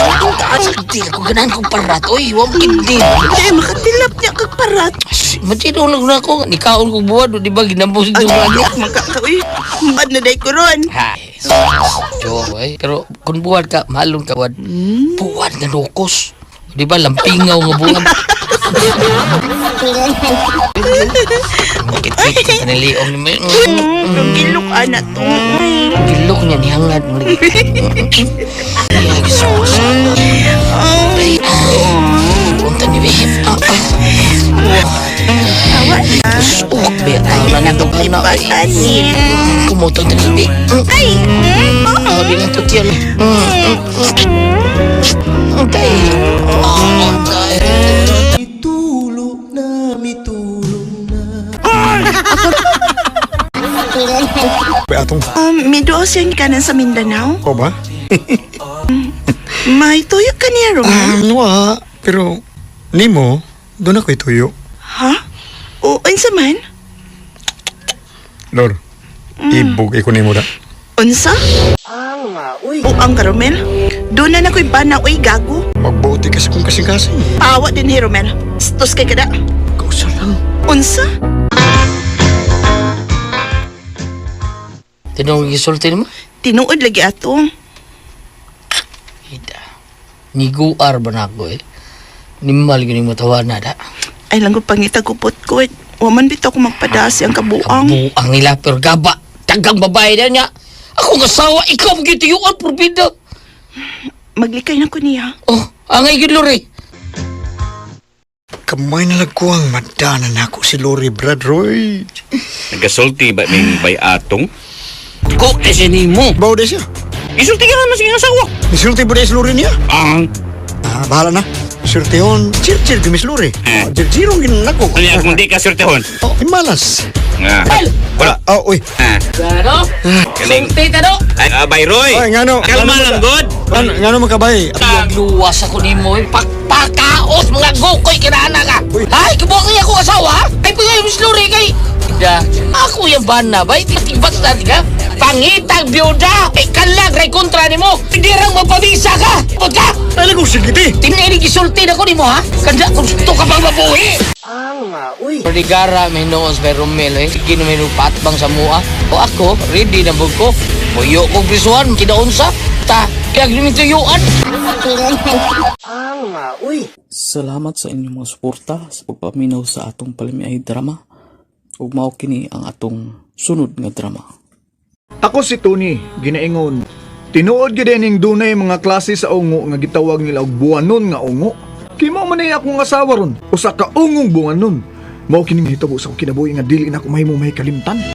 Di ko ganahan kong parat. Uy, wag gindi. Hindi, makatilap niya kag parat. Matino lang na ako. Nikaon kong buwan, di ba, ginambos Ay, ito ba? magkaka, uy. Bad na day ko ron. Ha, joke, eh. Pero kung buwan ka, mahalon ka, buwan. Buwan nga lukos. Di ba, lampingaw nga buwan. Kit-kit ka niliong ni May. Ang gilok, ana to. Gilok niya, nihangad mo lagi. Ay, gusto ko Ay, punta ni Bihip. Ah, ah. Awa na. Usok, be. Ay, nanandog ka na. Ani. Kumutong na ni Ay! Ah, di lang tutiyan. Okay. Oh, okay. Bay atong. Miduo siya kanan sa Mindanao. Ko ba? May tuyo ka niya, Romel? Ah, wa, pero nimo doon ako ituyo. Ha? O, unsa man? Lor, ibog iko nimo da. Unsa? O ang ka, Romel? Doon na nako'y bana, uy, gago. Magbuti kasi kung kasing-kasing. Pawa din ni Romel. Stos kay kada. Kausa lang. Unsa? Tinong gisulti mo? Tinuod lagi ato. Ida. Niguar ba na ako eh? Nimal gini mo tawa na da. Ay lang ko pangita kupot ko. Waman bitaw ko magpadasi ang kabuang. Buang nila pero gaba. Tagang babae na niya. Ako ng asawa, ikaw ang gituyuan, purbida. Maglikay na ko niya. Oh, angay gid lori. Kamay na lang ko ang madana na ako si Lori Brad Roy. Nagasulti ba ning Bay Atong? Ko kasi nimo. Bawo de siya. Isulti ka naman sa iyong asawa. Nisulti ba si Lori niya? Ang Ah, bahala na. Surtihon, chir-chir gumis Lori. Eh. Chir-chirong ginanako. ano yan, kung di ka surtihon. Oh, malas. Nga. Wala. Oh, uy. Ah, Ano? Kaling. Sulti ta no? Ay, ah, Bay Roy. Ay, ngano? Kalma lang, god. Ngano, ngano makabay? Luwas ako nimo eh. Pagpakaos mga gukoy kinaana ka. Ay, kibuha kaya ako asawa. Ay, pagay mo lori kay. Da, ako yung bana ba? Tibas na ka. Pangitag biyuda. Ay, kalag ray kontra nimo. Hindi rang magpabisa ka. Pag ka. Ay, lago, sige di. Tinainig isulti na ko nimo ha. Kanda kung gusto ka pang mabuhi. Ligara may noos may Romel eh. Sige na may patbang sa mua. O ako, ready na bug ko. Muyo kong prisuhan, kinaunsa. Ta, kaya gimituyuan. Salamat sa inyong mga suporta sa pagpaminaw sa atong palamiay drama. Ug mao kini ang atong sunod nga drama. Ako si Tony, ginaingon. Tinuod gyud ning dunay mga klase sa ungo nga gitawag nila og buwanon nga ungo. Kay mao man ay akong asawa ron, usa ka ungong buwanon. Mao kining hitabo sa akong kinabuhi nga dili na ako mahimo may kalimtan.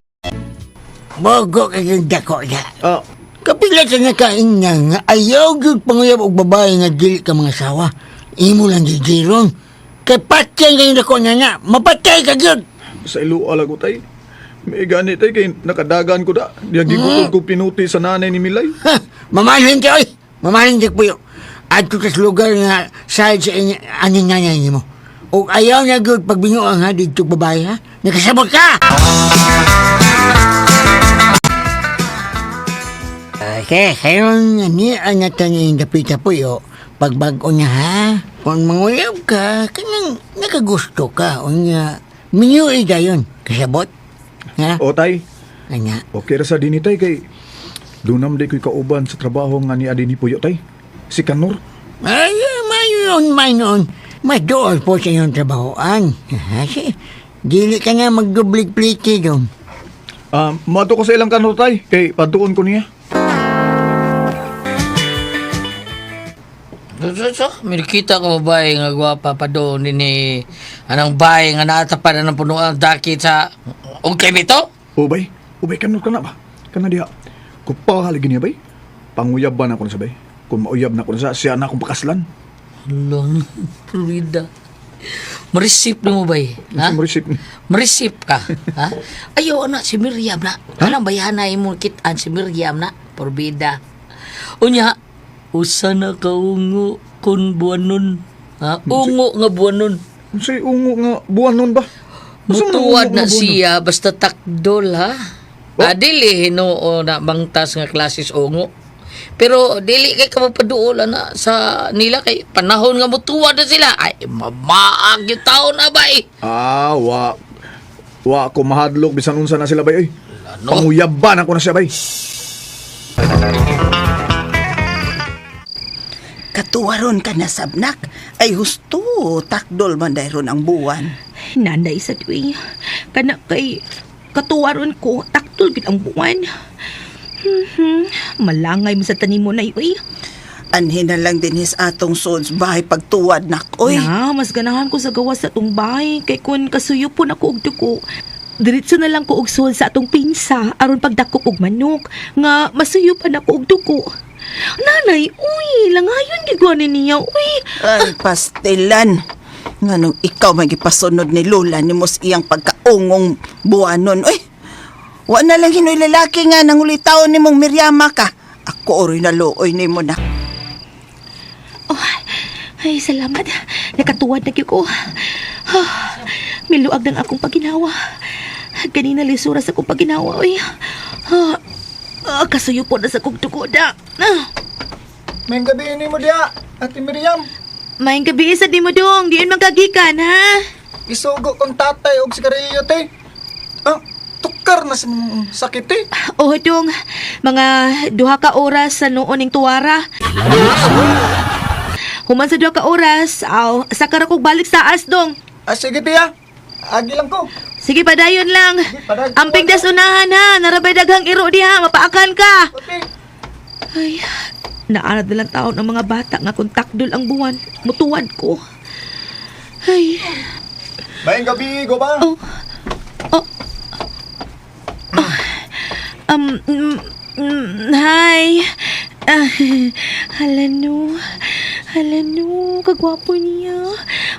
Bogo kay yung dako ya. Ah, Kapila sa nakain nga nga ayaw gyud panguyab og babae nga dili ka mga sawa. Imo lang gigiron. Kay patyan kay dako nga nga, mapatay ka gyud. Sa ilo alago tay. May gani tay kay nakadagan ko da. Diya gigukod ko pinuti sa nanay ni Milay. Ha, mamahalin ka oy. Mamahalin ka puyo. Adto ka sa lugar nga side sa inyo, aning nanay nimo. O ayaw na gyud pagbingoang ha dito babae ha. Nakasabot ka! Okay, karon ni ang natanin dapita puyo. Pagbag-o niya ha. Kung manguyab ka, kanang nakagusto ka. Unya, minyo dayon. Kasabot? Ha? O tay, Anya. okay ra sa dinhi tay kay dunam di ko'y kauban sa trabaho nga ni adini puyo tay. Si Kanor. Ay, mayon, mayon. Mas doon po sa iyong trabahoan. Ha, si, dili ka na magdublig-pliti doon. Moadto ko sa ilang Kanor tay kay paduon ko niya. So, may nakita ko babae nga gwapa pa doon ni anang bahay nga naatapan na ng punuan dakit sa okay bito? O bay, o bay Kanor ka na ba? Kana diha. Kupa lagi niya bay. Panguyab ba na ko na sa bay? Kung mauyab na ko na sa siya na akong pakaslan. Lang, Florida. Marisip na mo ba eh? Ha? Marisip ni. Marisip ka. Ha? Ayaw na, si Miriam na. Anong bayana mo kitaan si Miriam na? Porbida. Unya, usa na kaungo kun buwanon. Ha? Ungo nga buwanon. Unsay ungo nga buwan nun ba? Unsa man ang Mutuwad ungo na nga buwan nun? siya basta takdol ha. Oh. Ah, dili hinoo na bangtas nga klasis ungo. Pero dili kay ka mapaduol na sa nila kay panahon nga mutuwad na sila. Ay mamaag yung taon na ba eh. Ah, wa. Wa ko mahadlok bisan unsa na sila bay oy. Ano? Panguyab ba na ko na siya bay? Katuwaron ka na sabnak. Ay husto, takdol man dayron ang buwan. Nanay sa tuwi. Kana kay katuwaron ko, taktol gid ang buwan. Malangay mo sa tanim mo na uy. Anhin na lang din his atong sons bahay pagtuwad nak, oy. Na, mas ganahan ko sa gawas sa atong bahay kay kun kasuyo po na ko og dugo. Diretso na lang ko og suwal sa atong pinsa aron pagdakop og manok nga masuyo pa na ko og dugo. Nanay, uy, langayon gid ko ani niya, uy. Ay, pastilan. Nganong ikaw magipasunod ni Lola ni mos iyang pagkaungong buwanon, oy. Wa na lang hinoy lalaki nga nangulitaw ni mong Miryama ka. Ako oroy na looy ni mo na. Oh, ay, salamat. Nakatuwad na gyud ko. Ah, miluag ng akong paginawa. Ganina lisura sa akong paginawa, uy. Ah, kasuyo po na sa akong dugo da. Ah. May gabi ni mo diha, Ate Miriam. Maayong gabi sa di mo dong, diyon man kagikan, ha? Isugo kong tatay og sigarilyo te. Ah, tukar na sa sakit te. Oh, dong, mga 2 ka oras sa noon ning tuwara. Human sa 2 ka oras, aw, sakara kog balik sa as dong. Ah, sige te ah. Agi lang ko. Sige, padayon lang. Padayon. Amping das unahan ha, narabay daghang iro diha, mapaakan ka. Okay. Ay, naarad na lang taon ang mga bata nga kung takdol ang buwan, mutuwad ko. Ay, Maayong gabi, go ba? oh, oh, oh, um, hi. Ah, hala no, hala no, kagwapo niya.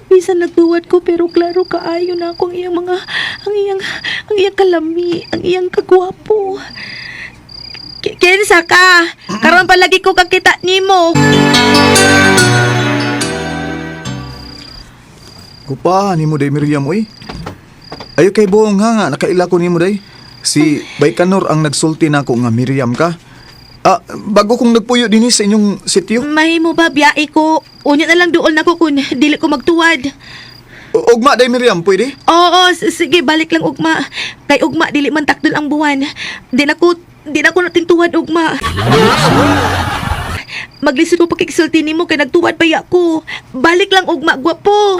Bisan nagtuwad ko pero klaro kaayo na ako ang iyang mga, ang iyang kalami, ang iyang kagwapo. Kinsa ka? Karon palagi ko kakita nimo. Kupa ni mo day Miriam oy. Ayo kay buong nga nga nakaila ko nimo day. Si Baykanor ang nagsulti nako nga Miriam ka. Ah, bago kong nagpuyo dinhi sa inyong sityo. Mahimo ba biyae ko? Unya na lang duol nako kun dili ko magtuwad. Ugma day Miriam, pwede? Oo, sige balik lang ugma. Kay ugma dili man takdol ang buwan. Di na ko natintuwad ugma. Maglisod ko pakigsulti nimo kay nagtuwad pa ya ko. Balik lang ugma, gwapo.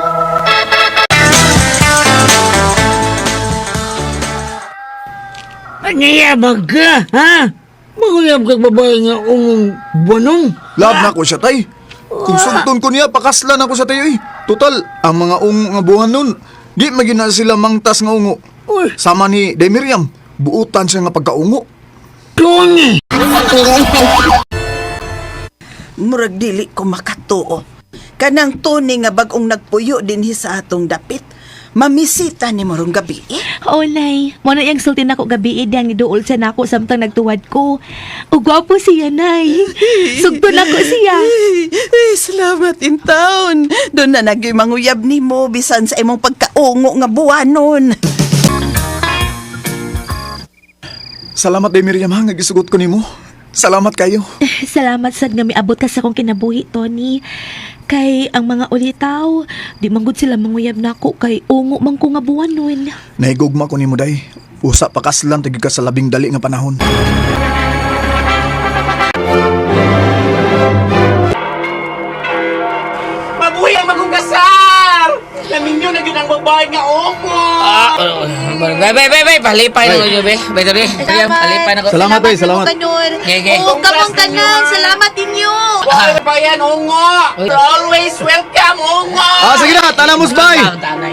Niyabag ka, ha? Manguyab kag babae nga ungong buwanong. Love na ko siya tay. Kung sugton ko niya, pakaslan ako sa tayo eh. Total, ang mga ungo nga buwan nun, di magina sila mangtas nga ungo. Uy. Sama ni Day Miriam, buutan siya nga pagkaungo. Tony! Murag dili ko makatuo. Kanang Tony nga bag-ong nagpuyo dinhi sa atong dapit. Mamisita ni morong gabi eh. Oo, Nay. Mo na iyang sulti nako gabi eh, diyang niduol siya nako samtang nagtuwad ko. O gwapo siya, Nay. Sugto nako siya. Ay, salamat in town. Doon na nagyoy manguyab nimo bisan sa imong pagkaungo nga buwanon. Salamat day Miriam ha, nga gisugot ko nimo. Salamat kayo. Salamat sad nga miabot ka sa akong kinabuhi, Tony. Kay ang mga ulitaw, di man gud sila manguyab nako kay ungo man ko nga buwanon. Nahigugma ko nimo day. Usa pa kaslan tagig ka sa labing dali nga panahon. Mabuhi ang magunggasar! Naminyo na yun ang babae nga opo! Bay, bay, bay, bay, palipay na ko, be. Bay, tabi. Palipay na ko. Salamat day, salamat. Kanor. Okay, okay. Oo, kamong tanan. Salamat ninyo. Wala pa yan, ungo! You're always welcome, ungo! Ah, sige na, tanamos bay.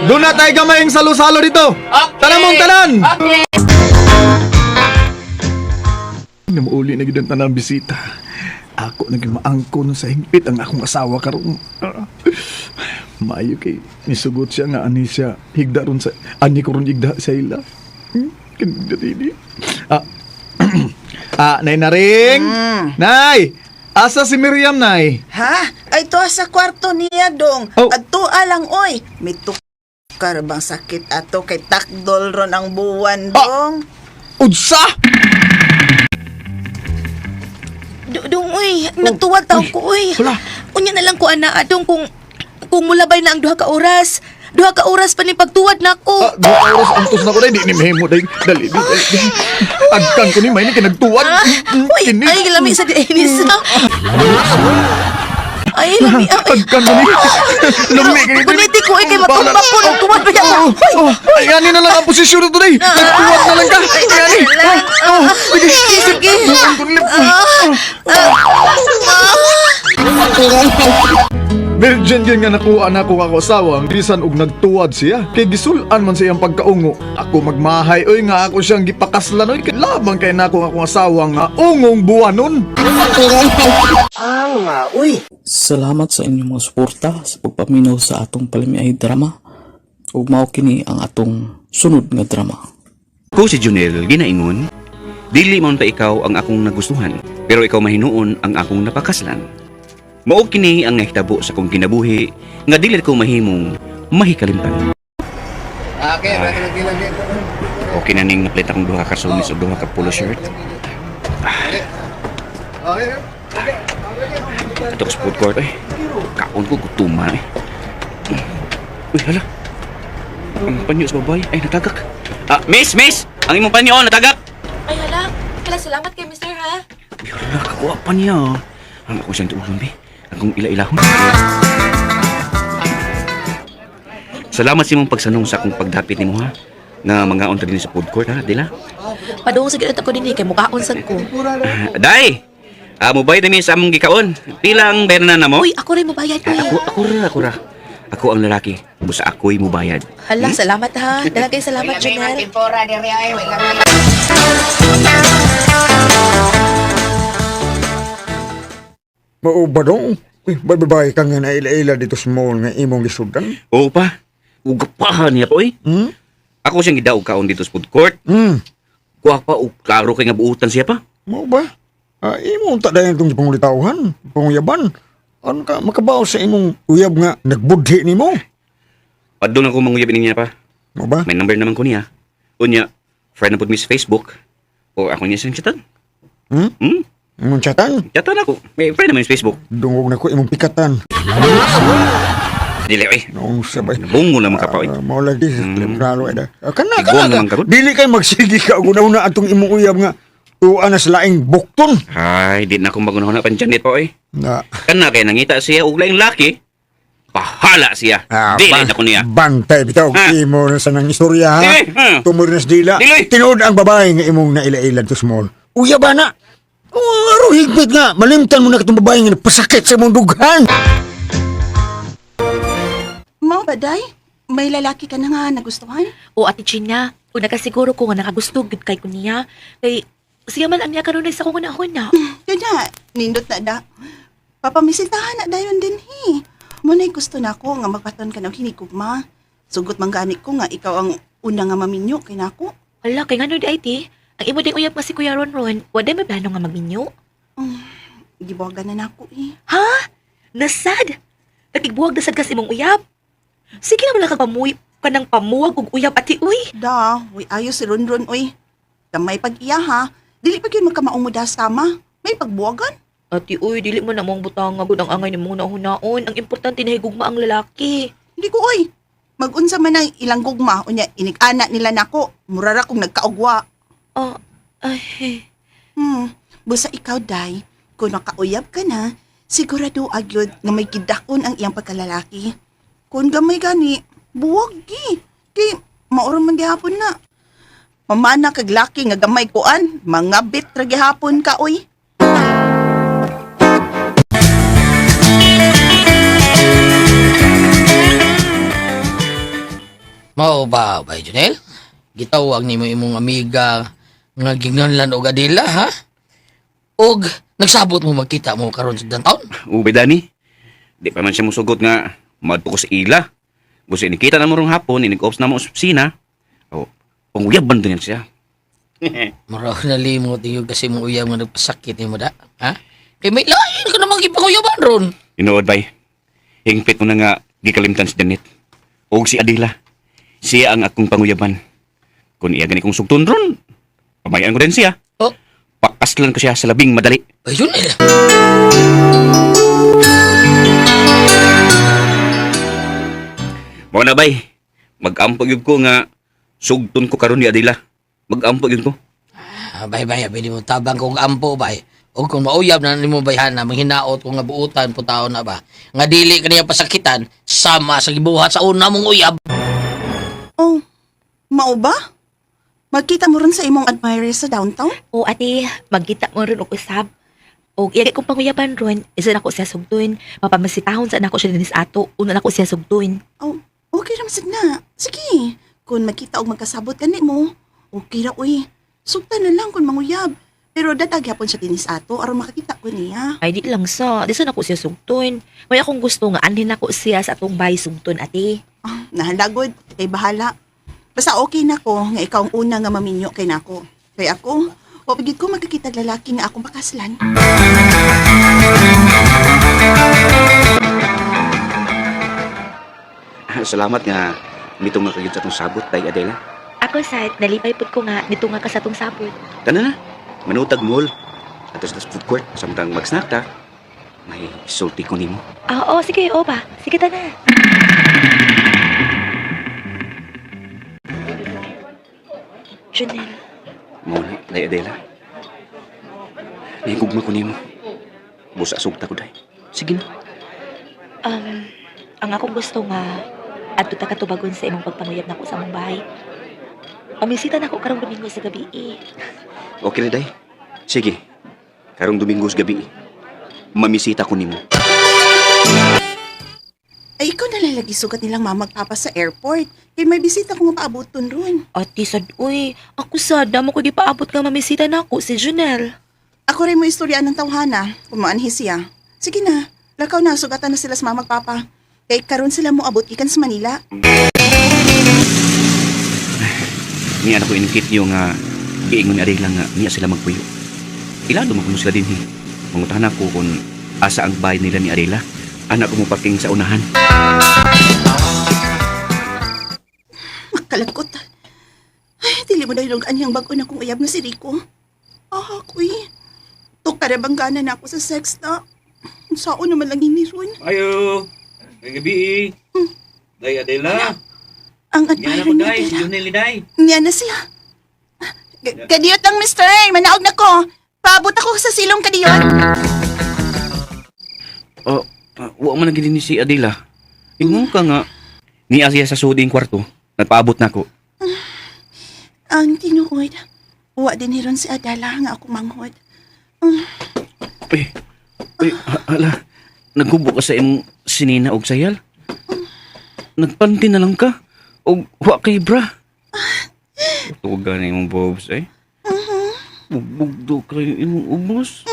Doon na tayo gamayng salo-salo dito. Okay. Tanamong tanan. Okay! Namuuli na gid ang tanang bisita. Ako naging maangkon sa hingpit ang akong asawa karon. Ah. Maayo kay nisugot siya nga ani siya higda ron sa ani ko ron higda sa ila. Kanina dili. Ah. Ah, nay naring. Nay, asa si Miriam nay? Ha? Ay to sa kwarto niya dong. Oh. Adto alang oy. May tukar bang sakit ato kay takdol ron ang buwan Ah! dong. Unsa? Dong, uy, nagtuwad taw ko, uy. Hala. Unya na lang ko, ana, adong kung mulabay na ang duha ka oras. Duha ka oras pa ni pagtuwad nako. Ah, duha ka oras antos na ko day di ni mahimo day. Dali, dali, dali. Agkan ko ni may ni kinagtuwad. Ah, uy, Kini. ay, lami sa diinis. Ay, lami. Ay, Agkan mo ni. Lami kay Kuniti ko, ay, kay matumba ko, nagtuwad pa yan. Oh, oh, ay, ani na lang ang posisyon na today. Nagtuwad na lang ka. Ay, ani. Oh, oh, sige. Sige. Bukan ko nilip. Virgin gyud nga nakuha na ako ako asawa ang bisan og nagtuwad siya. Kay gisulan man sa iyang pagkaungo. Ako magmahay oy nga ako siyang gipakaslan oy kay labang kay nako ang akong asawa nga ungong buwanon. Salamat sa inyong mga suporta sa pagpaminaw sa atong palamiay drama. Ug mao kini ang atong sunod nga drama. Ko si Junel ginaingon, dili man ta ikaw ang akong nagustuhan, pero ikaw mahinuon ang akong napakaslan. Mao kini ang nahitabo sa akong kinabuhi nga dili ko mahimong mahikalimtan. Okay, Okay na ning napalit akong duha ka sumis o duha ka polo shirt. Ato ko sa food court eh. Kaon ko gutuman eh. Uy, hala. Ang panyo sa babae ay natagak. Ah, miss, miss! Ang imong panyo natagak. Ay, hala. Hala, salamat kay Mr. ha. Uy, hala, kakuha pa niya. Ang ako siyang tuulan, be. Akong ila-ilahon. Salamat sa imong pagsanong sa akong pagdapit nimo ha. Nga mga unta din sa food court ha, dila. Padung sa ginat ako din eh, kay mukhaon sad ko. Ah, Day! Ah, mubayad na mi sa among gikaon. Pilang bayad na mo? Uy, ako rin mobayad Ah, uy. ako, ako ra, ako ra. Ako ang lalaki. Busa ako'y mubayad. Hala, salamat ha. Daghang kay salamat, Junel. Mao ba dong? Uy, babae ka nga naila-ila dito sa mall nga imong gisudan. Oo pa. Ugapahan niya po eh. Hmm? Ako siyang gidaog kaon dito sa food court. Kuha pa, og klaro kay nga buutan siya pa. Mao ba? Ah, imo unta dayon itong pangulitawhan, panguyaban. Ano ka makabaw sa imong uyab nga nagbudhi nimo? Padung ako manguyab ini niya pa. Mao ba? May number naman ko niya. Unya, friend na po mi sa Facebook. O ako niya siyang chatan. Hmm? Hmm? Imong chatan? Chatan ako. May friend naman sa Facebook. Dungog na ko imong pikatan. Dili, oy. Noong sabay. Nabungo naman ka pa, oy. Ah, mao lagi klaro ay da. Ah, kana Iguang kana. naman karon. Dili kay magsige ka og una atong imong uyab nga tuwa na sa laing bukton. Ay, di na akong magunahon na panjanit pa, oy. Na. Kana kay nangita siya og laing laki. Bahala siya. Ah, Dili na ko niya. Bantay bitaw Ha? imo na sa nang istorya ha. Dili, ha? Tumor na sa dila. Dili. Tinuod ang babae nga imong naila-ila to small. Uya ba na? Oh, aro higpit nga. Malimtan mo na katong babae nga nagpasakit sa imong dughan. Mao ba day? May lalaki ka na nga nagustuhan? O Ate Gina, una ka siguro ko nga nakagusto gud kay ko niya. Kay siya man ang niya karon sa akong unahon na. Kanya, nindot na da. Papamisitahan na dayon din hi. Muna'y gusto na ako nga magpaton ka ng hinigugma. Sugot man gani ko nga ikaw ang una nga maminyo kay nako. Hala, kay ngano di ay ti? Ang imo ding uyab nga si Kuya Ronron, wa day may plano nga magminyo. Gibuwagan na nako eh. Ha? Nasad? Nakigbuwag nasad ka sa imong uyab. Sige naman lang kag pamuy kanang pamuwag og uyab ati uy. Da, uy ayo si Ronron uy. Gamay pag iya ha. Dili pa gyud magkamaong mo da sama. May pagbuwagan. Ati uy, dili man na mong butanga gud ang angay nimo na hunaon. Ang importante na higugma ang lalaki. Hindi ko oy. Magunsa man ang ilang gugma unya inig-ana nila nako. Mura ra kung nagkaugwa. Oh, ay. Busa ikaw day, kung nakauyab ka na, sigurado agyod nga may gidakon ang iyang pagkalalaki. Kung gamay gani, buwag gi. Kay mauro man gihapon na. Mamana kag laki nga gamay kuan, mga bit ra gihapon ka oy. Mao ba, bay Junel? Gitawag nimo imong amiga nga ginganlan og Adela, ha? Og nagsabot mo magkita mo karon sa downtown? Ubay Dani, di pa man siya musugot nga madto ko sa ila. Gusto inikita na mo rong hapon, inig-ops na mo sa opisina. O, panguyab ban din siya. Mura nalimot iyo kasi mo uyab nga nagpasakit nimo da, ha? Kay may lain ka namang gipanguyaban ron. Inood bay, hingpit mo na nga gikalimtan si Janet. O si Adela. Siya ang akong panguyaban. Kung iya gani kong sugton ron, pamayan ko din siya. Oh. Pakaslan ko siya sa labing madali. Ay, Junel. Mao na bay, mag-ampo gyud ko nga sugton ko karon ni Adela. Mag-ampo gyud ko. Ah, bay bay, pwede mo tabang kong ampo bay. O kung mauyab na nimo bayhana, manghinaot ko nga buutan po tao na ba. Nga dili kaniya pasakitan sama sa gibuhat sa una mong uyab. Oh, mao ba? Magkita mo ron sa imong admirer sa downtown? O ate, magkita mo ron og usab. Og iya kong panguyaban ron, isa na ko siya sugtun. Mapamasitahon sa nako siya dinis ato, una na ko siya sugtun. Oh, okay ra man na. Sige, kung magkita og magkasabot kani mo, okay ra uy. Sugtan na lang kung manguyab. Pero datag gyapon siya dinis ato aron makakita ko niya. Ay di lang sa, di sa nako siya sugtun. May akong gusto nga anhin nako siya sa atong bahay sugtun ate. Ah, nahalagod, kay bahala. Basta okay na ko nga ikaw ang una nga maminyo kay nako. Kay ako, o pigid ko magkakita og lalaki nga akong pakaslan. Salamat nga mitong nga kagid sa atong sabot tay Adela. Ako sad, nalipay pud ko nga nito nga ka sa atong sabot. Tana na, manutag mall. Ato sa food court samtang mag-snack ta. May sulti ko nimo. Ah, oo, sige, o ba? Sige ta na. Junel, Mao na, Day Adela. Nahigugma ko nimo. Busa sugta ko day. Sige na. um, ang akong gusto nga adto ta katubagon sa imong pagpanguyab nako sa among bahay. Pamisita nako karong Domingo sa gabi eh. Okay na day. Sige. Karong Domingo sa gabi. Mamisita ko nimo. Ay, ikaw na lalagi sugat nilang mama at papa sa airport. Kay may bisita ko nga paabuton ron. Ate sad uy, ako sad damo ko gipaabot nga mamisita nako si Junel. Ako rin mo istorya ng tawhana, kung maanhi siya. Sige na, lakaw na, sugatan na sila sa mama at papa. Kay karon sila mo abot ikan sa Manila. Niya na ko inikit yung giingon ni Adela nga niya sila magpuyo. Ilado mo kuno sila dinhi. Mangutahan ako kung asa ang bahay nila ni Adela. Anak ko mo parking sa unahan. Makalagkot. Ay, dili mo dahil ang anyang bago na kong uyab nga si Rico. Ah, kuy. Tukara bang gana na ako sa sex na. Sao naman lang ini ron. Ayo. May gabi. Day Adela. Ang admirer ni Adela. Junel Day. Niya na siya. Kadiyot lang, mister. Manaog na ko. Paabot ako sa silong kadiyot. Oh, wa man na ni si Adela. Ingon ka nga. Niya siya sa suding kwarto. Nagpaabot na ako. Ang tinuod. Wa din hiron si Adela nga ako manghod. Uy, uy, hala. Naghubo ka sa imong sinina og sayal. Nagpanti na lang ka. Og wa kay bra. Tuga na imong bobs eh. Bugbugdo kayo imong ubos.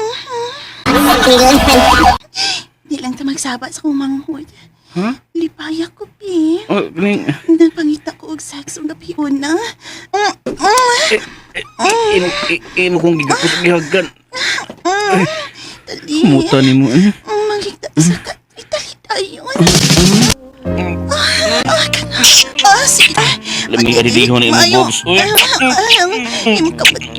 Di lang ta magsaba sa kong manghod. Ha? Lipaya ko, pi. Oh, kaning Napangita ko og sex ang gabi una. Imo imo kong gigapos gihagan. Dali. Muta nimo eh. Mangita sa ka. Itali tayo. Ah, kana. Ah, sige. Lami ka dito na imong boobs. Uy. Imong kapatid.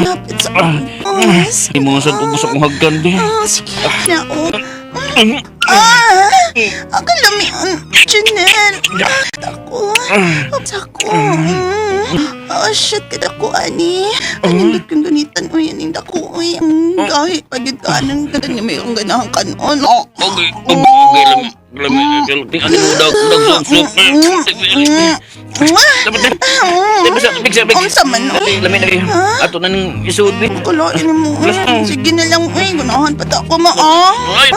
Napit sa ubos. Imo nga sad ubos akong haggan di. Ah, sige na, oh. Ah, ang kalami. Janelle. Ako. Ako. Ah, shit, kada ko, ani. Anong kong gunitan, uy, aning dako, uy. Kahit pagid ka, anong ganda niya, may ang ganahan ka noon. Oh. Okay, okay, lami, lami, lami, ano mo dag, dag, sok, sok. Dapat na. Dapat sa, big sa, big. Unsa man, uy? Lami na kayo. Ato na ning isuod ni. Kalain mo, uy. Sige na lang, uy. Ganahan pa ta ako, ma, ah. Ay,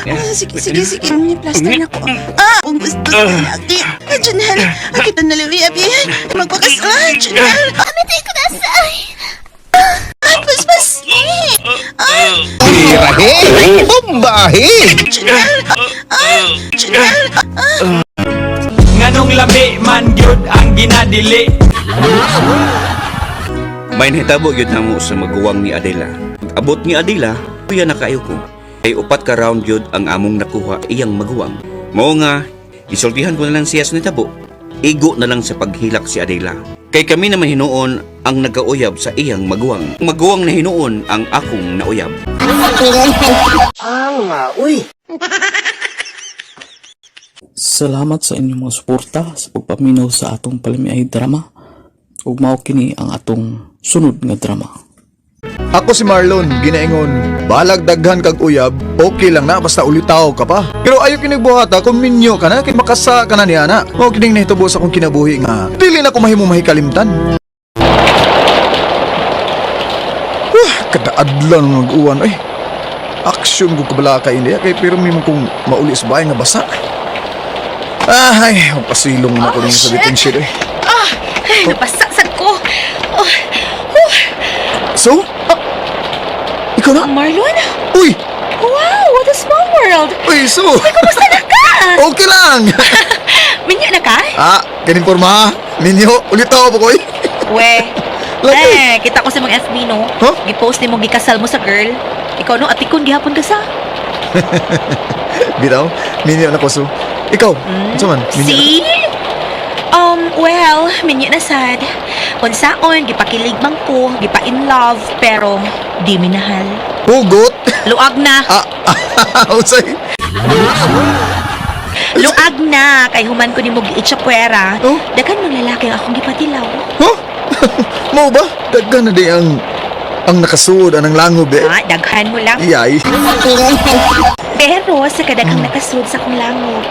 Ah, sige, sige, sige. May plaster na ko. Ah, kung gusto sa lagi. Ah, Janelle, ah, kita na lang, abi. Magpakas, ah, Janelle. Amatay ko na sa... Ah, paspas. Ah, Tirahe! Bombahe! Janelle. Ah, Janelle. Ah. Nganong lami man gyud ang ginadili. May nahitabo gyud namo sa maguwang ni Adela. Abot ni Adela, kuya na kaayo ko. Kay upat ka round gyud ang among nakuha iyang maguwang. Mao nga, isultihan ko na lang siya sa nitabo. Igo na lang sa paghilak si Adela. Kay kami naman hinuon ang nagauyab sa iyang maguwang. Maguwang na hinuon ang akong nauyab. Salamat sa inyong mga suporta sa pagpaminaw sa atong palamiay drama. Ug mao kini ang atong sunod nga drama. Ako si Marlon, ginaingon, balag daghan kag uyab, okay lang na basta ulitaw ka pa. Pero ayo kinig buhata kung minyo ka na kay makasa ka na niya na. Mao kining nahitabo sa akong kinabuhi nga dili na ko mahimo mahikalimtan. Wah, kada adlaw ng mag-uwan ay. Aksyon ko kabala ka hindi kay pero may kong mauli sa bahay nga basa. Ah, ay, pasilong na ko rin sa bitin shit eh. Ah, ay, napasasad ko. Oh, oh, So? Ikaw na? Marlon? Uy! Wow, what a small world. Uy, so! Uy, kumusta na ka? Okay lang! Minyo na ka? Ah, ganin porma ha. Minyo, ulit ako po ko eh. We. Lagi. Eh, kita ko sa mga FB, no? Huh? Gipost ni mo gikasal mo sa girl. Ikaw, no? Atikon, gihapon ka sa. Bitaw, minyo na ko so. Ikaw, unsa man? Minyo na ka? See? Well, minyo na sad. Kung saon, gipakilig man ko, gipa in love, pero di minahal. Hugot! Luag na. Ah, unsay? Luag na. Kay human ko nimo giitsapwera. Oh? Daghan mong lalaki ang akong gipatilaw. Huh? Mao ba? Daghan na di ang nakasuod anang langob eh. Ah, daghan mo lang. Iyay. Pero sa kadaghang nakasuod sa akong langob,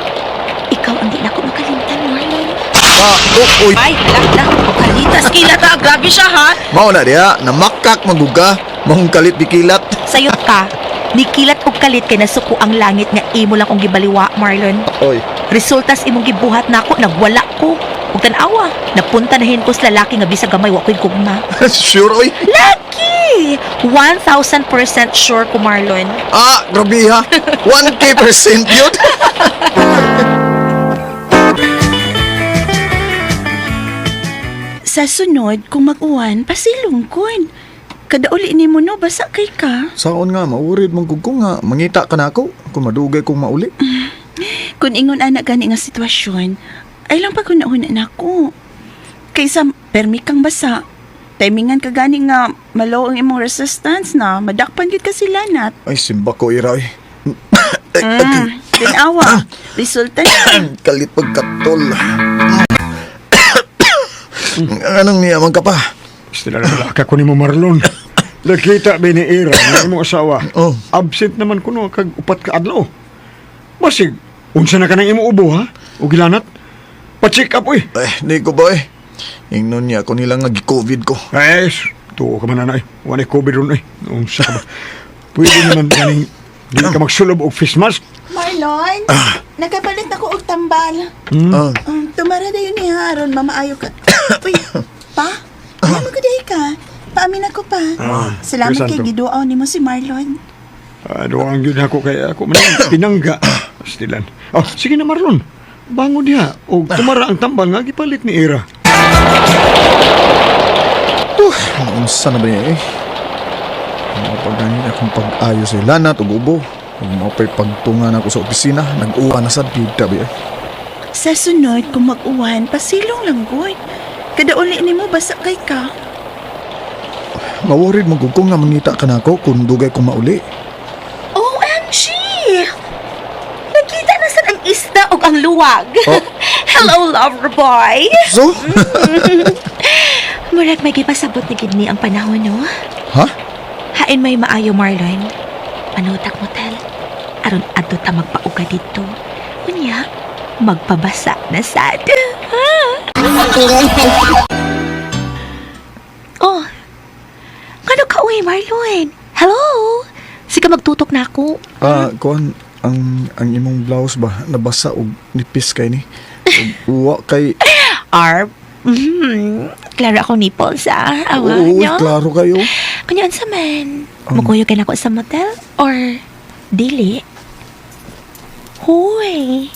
ikaw ang di na ko makalimtan, Marlon. Ah, oh, oy. Ay, hala na. Kalitas kilata. Grabe siya, ha? Mao na diha, namakak maguga, mahong kalit di kilat. Sayot ka. Nikilat og kalit kay nasuko ang langit nga imo lang kong gibaliwa, Marlon. Oy. Resultas imong gibuhat nako, nagwala ko. Ug tan-awa, napunta na ko sa lalaki nga bisag gamay wa ko'y gugma. Sure oy. Lagi! 1,000% sure ko, Marlon. Ah, grabe ha. 1K percent yun. Sa sunod, kung mag-uwan, pasilong kun. Kada uli ni mo no, basa kay ka. Saon nga, maurid man gud ko nga, mangita ka na ako kung madugay kong mauli. Kung ingon anak gani nga sitwasyon, ay lang pag huna na ako. Kaysa permi kang basa, timingan ka gani nga malo ang imong resistance na madakpan gyud ka sila nat. Ay, simba ko ira oy. Tinawa, resulta na. Kalit pagkatol. Anong niya man ka pa? Sila na ka ko ni mo Marlon. Nakita ba ni Ira nga imong asawa? Oh. Absent naman kuno kag upat ka adlaw. Basig, unsa na ka nang imong ubo ha? O gilanat? Pa-check up oy. Eh, di ko ba eh. Ingnon niya ako nila nga gi-COVID ko. Eh, tuo ka man na eh. Wala COVID ron eh. Unsa ka ba? Pwede naman ganing di ka magsulob og face mask. Marlon, nakapalit na ko og tambal. Ah, Tumara na yun ni Haron, mamaayo ka. Uy, pa? Ano mo ka? Paamin ako pa. Salamat Diyos kay santo. giduaw nimo si Marlon. Ano ang yun ako kay ako man ang pinangga. Stilan. Oh, sige na Marlon. Bangon diha. O tumara ang tambal nga gipalit ni Ira. Unsa na ba niya eh? Mga pagganin akong pag-ayo sa ilanat ug ubo. Ug mao pa'y pagtungan ako sa opisina, nag-uwa na sad gyud tabi eh. Sa sunod, kung mag-uwan, pasilong lang gud. Kada uli nimo basa kay ka. Maworried mo gud ko nga mangita ka nako kung dugay ko mauli. OMG! Nakita na sad ang isda ug ang luwag. Oh. Hello, lover boy! So? Murag may gipasabot na gid ni ang panahon, no? Ha? Hain may maayo, Marlon. Panutak mo, tel. Aron adto ta magpauga dito. Unya, magpabasa na sad. Oh, ngano ka uy, Marlon? Hello? Sige, magtutok na ako. Ah, kuan ang imong blouse ba nabasa og nipis kay ni. Ug wa kay Arp. Klaro akong nipples, ah. Awa, Oo, no? klaro kayo. Kunya, unsa man? Mukuyog ka na ko sa motel? Or dili? Hoy!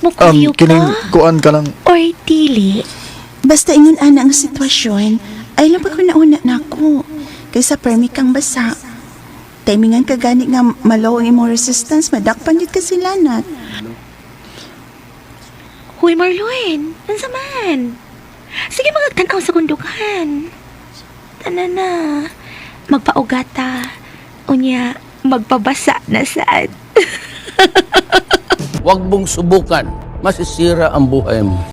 Mukuyog ka? Kining kuan ka lang. Or dili? Basta ingon ana ang sitwasyon, ay lang pag una na ako. Kaysa permi kang basa. Timingan ka gani nga malo ang imong resistance, madakpan yun ka sila nat. Hoy, Marlon! Unsa man? Sige, magtanaw sa kundukan. Tana na. Magpaugata. Unya, magpabasa na sad. Huwag mong subukan. Masisira ang buhay mo.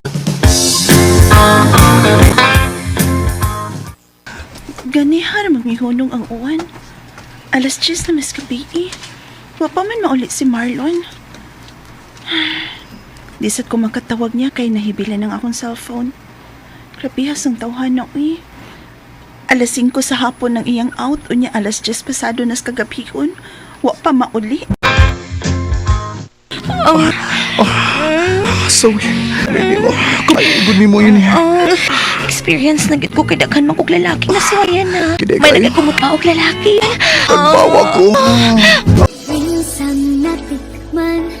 Ganihar mangihunong ang uwan. 10:00 na mas gabi eh. Wa pa man mauli si Marlon. Di sad ko makatawag niya kay nahibilan ng akong cellphone. Grabihas ang tawhan na eh. 5:00 sa hapon ng iyang out, unya 10:00 pasado nas kagabhion. Wa pa mauli. So, baby mo. Ay, good ni mo yun eh. Oh, experience na gid ko kay daghan man kog lalaki na siwayan na. Kini May kay- nagkumutma og lalaki. Pagbawa ko. Minsan natikman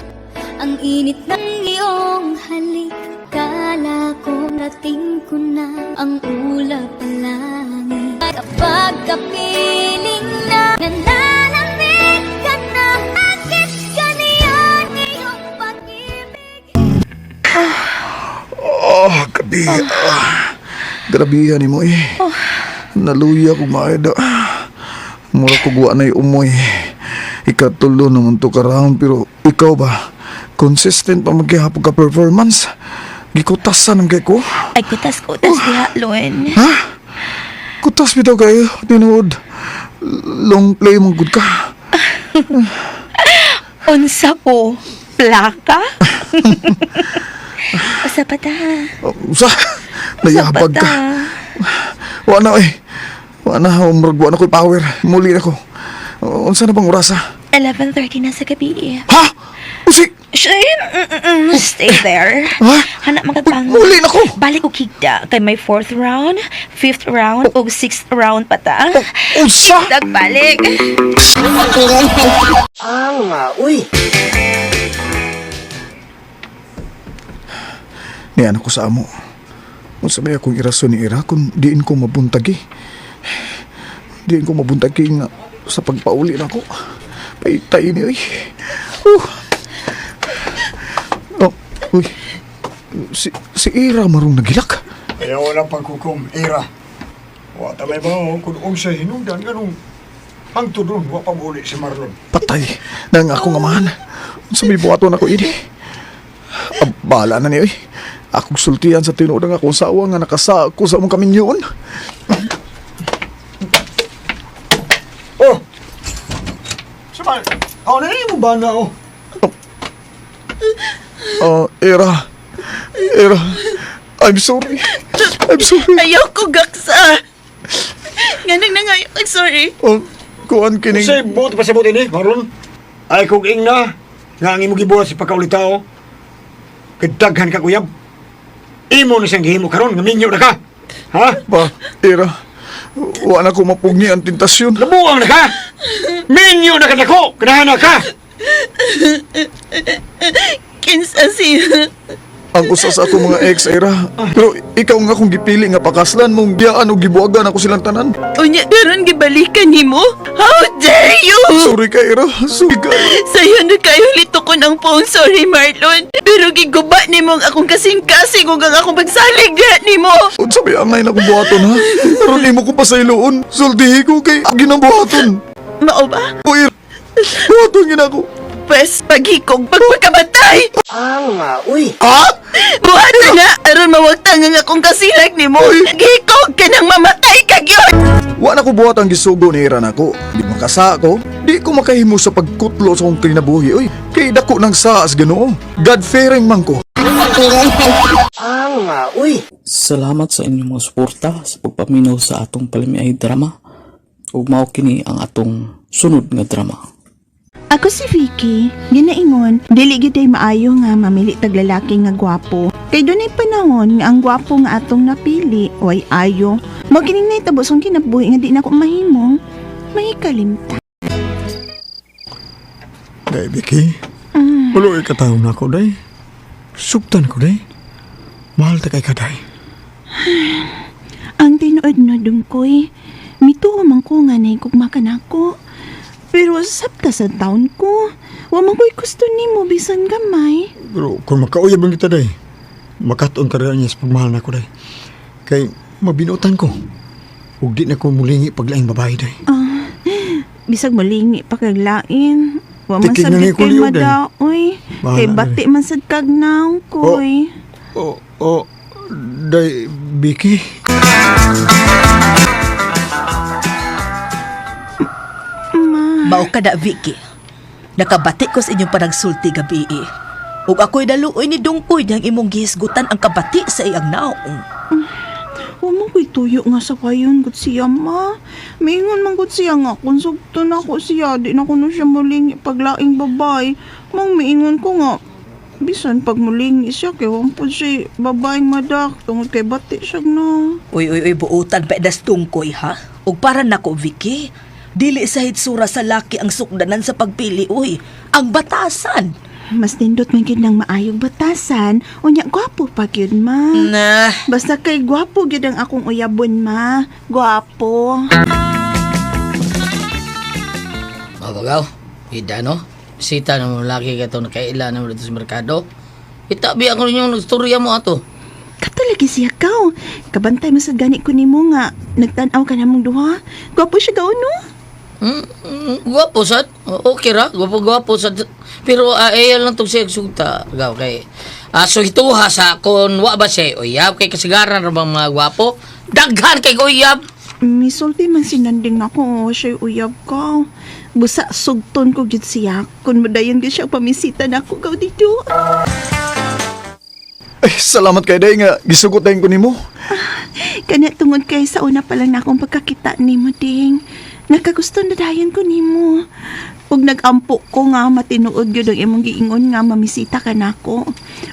ang init ng iyong halik. Kala ko rating ko na ang ulap ang langit. Kapag kapiling na nananamig ka na, bakit ganyan iyong pag-ibig? Oh, gabi. Ah, grabihan ni mo eh. Naluya ko maeda. Mura ko guwa na'y umoy. Ikatulo naman to ka-round pero ikaw ba? Consistent pa maghihapon ka performance? Gikutasan ang kay ko? Ay, kutas-kutas diha, Lon. Ha? Kutas bitaw kayo, tinuod. Long play mong good ka. Unsa ko? Plaka? Usa pa ta. Oh, usa, nayabag Usa pa ka. ta. Wa na eh. Wa na, umrag wa na ko'y power. Muli na ko. Unsa na bang orasa? 11:30 na sa gabi. Ha? Usi! Shane, stay there. Ha? Hanap magapang. Muli na ko! Balik og higda kay may fourth round, fifth round, ug sixth round pa ta. Unsa? Higdag balik. Niyan ako sa amo. Unsa may akong irason ni Ira kung diin ko mabuntagi. Diin ko mabuntagi nga sa pagpauli na ako. Paitay ni oy. Oh, uy. Si Ira marong nagilak. Ayaw lang pagkukum, Ira. Wa ta may bawo kung unsa hinungdan ganung hangtod ron wa pa mauli si Marlon. Patay nang akong amahan. Unsa may buhaton ako ini. Abala na ni oy. Akong sultian sa tinuod ang akong sawa nga nakasa ko sa among kaminyoon. Oh. Sama, ako na mo ba na oh? Oh, Ira. Ira. I'm sorry. I'm sorry. Ayaw ko gaksa. Nganang nangayo. Ay, sorry. Oh, kuan kining Unsay buot pa sa buot ini, Marlon? Ay kung ing na nga ang imong gibuhat sa pagkaulitao. Kadaghan ka kuyab. Imo na siyang gihimo karon nga minyo na ka. Ha? ba, Ira. Wa na ko mapugni ang tentasyon. Nabuang na ka. Minyo na ka nako, kanahan na ka. Kinsa siya? Ang usa sa akong mga ex, Ira. Pero ikaw nga akong gipili nga pakaslan mong biyaan o gibuagan ako silang tanan. Unya, karon gibalikan nimo? How dare you! Sorry ka, Ira. Sorry ka. Sayo na kayo litukon ang phone. Sorry, Marlon. Pero giguba nimo ang akong kasing-kasing ug ang akong pagsalig diha nimo. Unsa may angay na kong buhaton, ha? Aron nimo ko pasayloon. Sultihi ko kay ginang buhaton. Mao ba? O, Ira. Buhaton gina ko. Pwes, paghikog, pagpagkamatay! Uy! Ha? Buhaton na! Aron mawagtang ang akong kasilag nimo. Gikog ka nang mamatay ka gyud! Wa na ko buhat ang gisugo ni Ira nako. Di makasa ko. Di ko makahimo sa pagkutlo sa akong kinabuhi. Oy, kay dako ng saas Ginoo. God-fearing man ko. Uy! Salamat sa inyong mga suporta sa pagpaminaw sa atong palamiay drama. Ug mao kini ang atong sunod nga drama. Ako si Vicky, ginaingon, dili gyud ay maayo nga mamili tag lalaki nga gwapo. Kay dunay panahon nga ang gwapo nga atong napili way ayo. Mao kining nahitabo sa akong kinabuhi nga di na ko mahimong mahikalimta. Day, Vicky. Ulo ikataw na ako, day. Sugtan ko, day. Mahal ta kay ka, day. Ang tinuod na dungkoy, mituo man ko nga nahigugma ka nako. Pero sabta sa taon ko, wa man ko'y gusto nimo bisan gamay. Pero kung makauyab lang kita, day, makatuon ka rin niya sa pagmahal na ko, day. Kay mabinutan ko. Ug di na ko mulingi paglaing babae, day. Ah, bisag malingi pa kag lain. Wa man Tiking sad na ni gyud kay Kulyo, day. madaoy. Bahala Kay na, bati man sad kag naong koy. Oh, oh, day, Vicky. Ma, Mao ka na, Vicky. Nakabati ko sa inyong panagsulti gabi eh. Ug ako'y naluoy ni Dungkoy niyang imong gihisgutan ang kabati sa iyang naong. wa man ko'y tuyo nga sa kayon gud siya ma. Mingon man gud siya nga kung sugton ako siya di na kuno siya mulingi paglaing babay. Mang miingon ko nga bisan pag mulingi siya kay wa pud siya babaeng madak tungod kay bati siya na. Uy, uy, uy, buutan pa das Dungkoy ha? Ug para nako, Vicky, dili sa hitsura sa laki ang sukdanan sa pagpili, uy. Ang batasan. Mas nindot man gyud ng maayong batasan, unya gwapo pa gyud ma. Na. Basta kay gwapo gyud ang akong uyabon ma. Gwapo. Mabagaw, ida no? Bisita na mo laki ka to, nakaila na mo dito sa merkado. Itabi ako ninyong nagstorya mo ato. Kato lagi siya kaw. Kabantay man sad gani ko nimo nga nagtan-aw ka namong duha. Gwapo siya gaw no. Gwapo sad. Okay ra, gwapo gwapo sad. Pero ayaw lang tong siya sugta. Gaw kay. So hituha sa kon wa ba siya uyab kay kasigaran ra bang mga gwapo. Daghan kay uyab. Misulti man sinanding nako siya uyab ka. Busa sugton ko gyud siya. Kun madayon gyud siya pamisita nako gaw dito. Ay, salamat kay day nga gisugot dayon ko nimo. Kana tungod kay sa una pa lang na akong pagkakita nimo ding. Nakagusto na dayon ko nimo. Ug nagampo ko nga matinuod gyud ang imong giingon nga mamisita ka nako.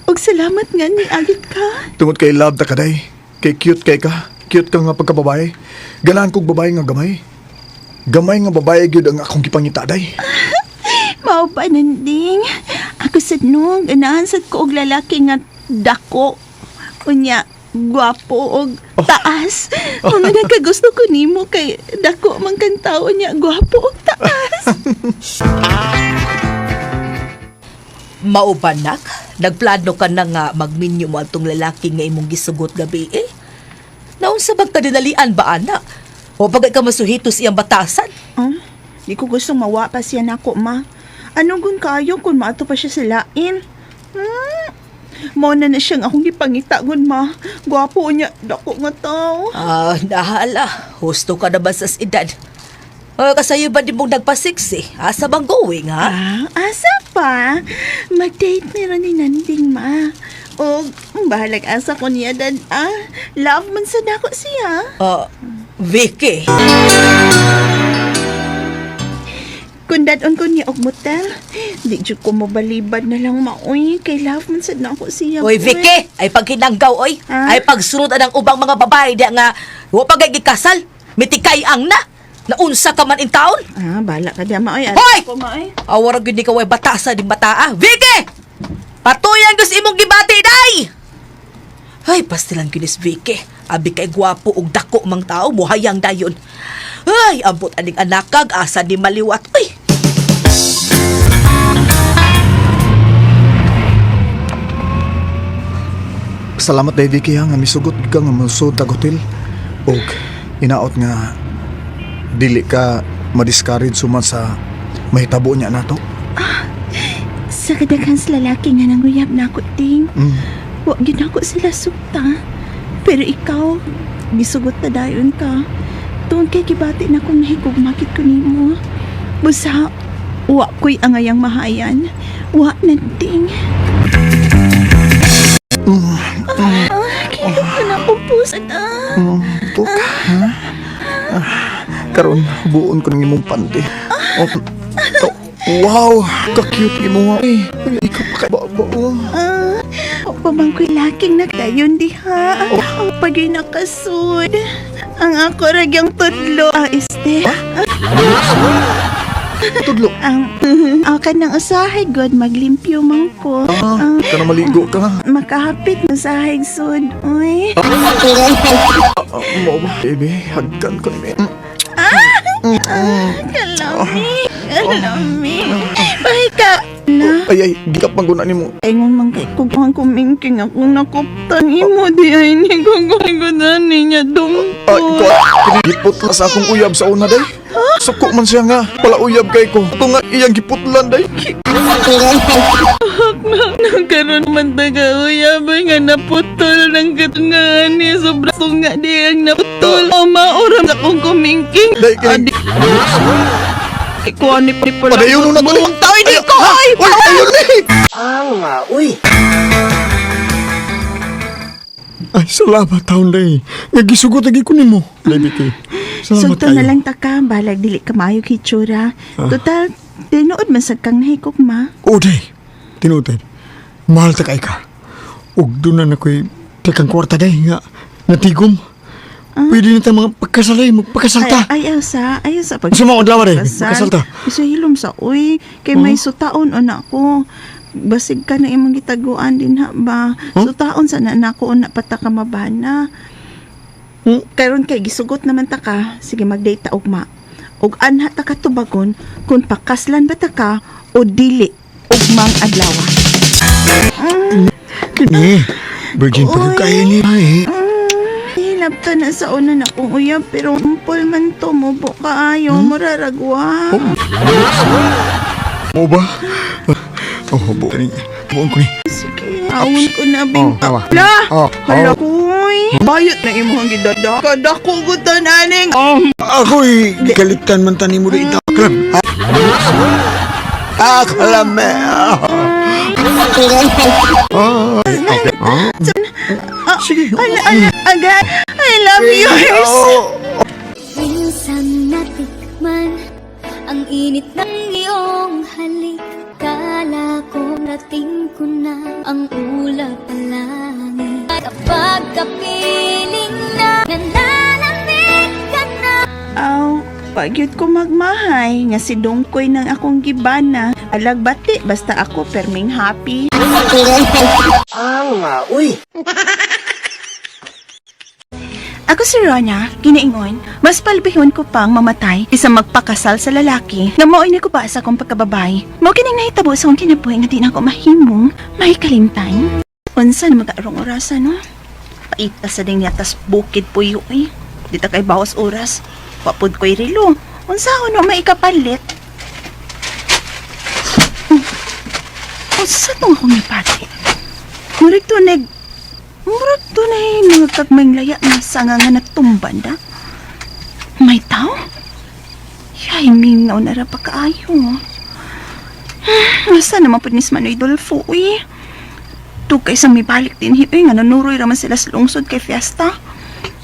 Ug salamat nga ni agit ka. Tungod kay love ta ka day. Kay cute kay ka. Cute ka nga pagkababae. Ganahan kog babae nga gamay. Gamay nga babae gyud ang akong gipangita day. Mao pa nanding. Ako sad no, ganahan sad ko og lalaki nga dako. Unya, gwapo og taas. Mga nagkagusto ko nimo kay dako man kang tao niya, gwapo og taas. Mao ba, nak? Nagplano ka na nga magminyo mo atong lalaki nga imong gisugot gabi eh. Naunsa bang kadinalian ba, anak? O pagay ka masuhitos iyang batasan? Di ko gusto mawa pa siya nako, ma. Ano gun kayo kung maato pa siya sa lain? Hmm. Mo na na siyang akong gipangita gun, ma. Gwapo niya, dako nga tao. Ah, nahala. Husto ka na ba sa edad? Ah, kasayo ba di mong nagpasiksi? Asa bang going, ha? Ah, asa pa? Mag-date meron ni Nanding, ma. O, bahalag asa ko niya, dad, ah. Love man sa dako siya. Ah, Vicky. Kung dadon ko niya og motel, di jud ko mabalibad na lang maoy. Kay love man sad nako siya. Oy, Vicky, ay paghinanggaw, oy. Ah? Ay pagsunod ang ubang mga babae diya nga wa pa gay gikasal. Mitikay ang na. Naunsa ka man in taon? Ah, bala ka diya, maoy. Hoy! Ko, maoy. Awara gyud ni ka way batasa din bata ah. Vicky! Patuyan gyud sa imong gibati day. Ay, pastilan gyud is Vicky. Abi kay gwapo ug dako mang tao muhayang dayon. Ay, ambot aning anakag asa ni maliwat. Uy! Salamat day Vicky ha nga misugot gid ka nga mosud tag hotel. Og inaot nga dili ka ma-discourage suman sa mahitabo niya nato. Sa kadaghan sa lalaki nga nanguyab na ako, Ting. Mm. Wa gyud ako sila sugta. Pero ikaw, gisugot na dayon ka. Tuon kay gibati na kong nahigugmakit ko nimo. Busa, wa ko'y angayang mahayan. Wa nanting. Ah, kilok na akong pusat ah. Tok, ha? Ah, karon buon ko ng imong panty. Oh, oh, wow, ka-cute imo ha. Eh, ikaw pa kay baba. Oh. Ah, pamangko'y laking nagdayon diha. Ang pagay nakasud. Ang ako ragyang tudlo. Ah, este. Tudlo. Ang ang kanang usahay god maglimpyo man ko. Ah, kana maligo ka. Makahapit na usahay sud. Uy. Ah, mo ba, baby, hagkan ko ni. Kalami. Kalami. Pahika. Na. Ay ay, gikap man guna nimo. Ingon man kay kung ang kumingking akong nakuptan imo di ay ni kung na niya Ay, dungko. ko giputla sa akong uyab sa una day. Suko man siya nga, pala uyab kay ko. Ito nga iyang giputlan day. Nagkaroon man taga uyab nga naputol ng katungan ni sobra tunga di ang naputol. O maoram akong kumingking. Day kay Ikuha ni pala. Padayon na to. Tao hindi ko ay. Uy, ayun ni. Ay, salamat taon day. Nga gisugot lagi ko nimo. Day Vicky. Salamat Sugto na kayo. lang ta ka, balag dili ka maayo hitsura. Total, tinuod man sad kang nahikog ma. O day. Tinuod day. Mahal ta kay ka. Ug doon na nakoy tekang kwarta day nga natigom. Pwede na ta mga pagkasalay, magpakasal ta. Ay, ayaw sa, ayaw sa pag... Gusto mo akong dalawa, day? Kasal. Magkasal ta. Gusto hilom sa, uy, kay may sutaon o na ako. Basig ka na imong gitaguan din ha ba? Huh? Sutaon sa na nako na pata ka mabana. Hmm? Karon kay gisugot naman ta ka, sige mag-date ta ugma. Ug anha ta ka tubagon kung pakaslan ba ta ka o dili ugmang adlaw. Kini. Virgin pa Uy. kayo ni. Ay. Hilabta na sa una na kong uyab pero umpol man to mo buka ayo hmm? Muraragwa. Oh. Mo ba? Oh, bu. Buon ko ni. Sige, awon ko na bing. Oh, awa. La! Oh, Hala oh. koy. Bayot na imong gidada. Kadako gud aning. Ako'y galitan man tani mo rin ito. Krem. Ah, kalame. Ah, okay. Ah. Sige. Ala ala agad. I love yours. Oh. Minsan natikman ang init ng iyong halik. Kala ko nating ko na ang ulap ang langit. Kapag kapiling na nananamig ka na. Aw, pagyud ko magmahay nga si Dongkoy nang akong gibana. Alagbati basta ako perming happy. Ako si Rona, ginaingon, mas palbihon ko pang mamatay isa magpakasal sa lalaki nga mao'y nagkuba sa akong pagkababay. Mao kining nahitabo sa akong kinabuhi nga di na ako mahimong may kalimtan. Unsa na mag-arong orasa, no? Paita sa ding yatas bukid puyo, eh. Di ta kay bawas oras. Wapod ko'y relo. Unsa ako no maikapalit? Unsa tong akong nipati? Murag tunay Murag tunay mga kagmayng laya nga sanga nga natumban da. May tao? Yay, mingaw na ra pa kaayo. Asa naman po ni Manoy Dolfo, uy. Tugkay isang mibalik din hi, uy, nga nanuroy raman sila sa lungsod kay fiesta.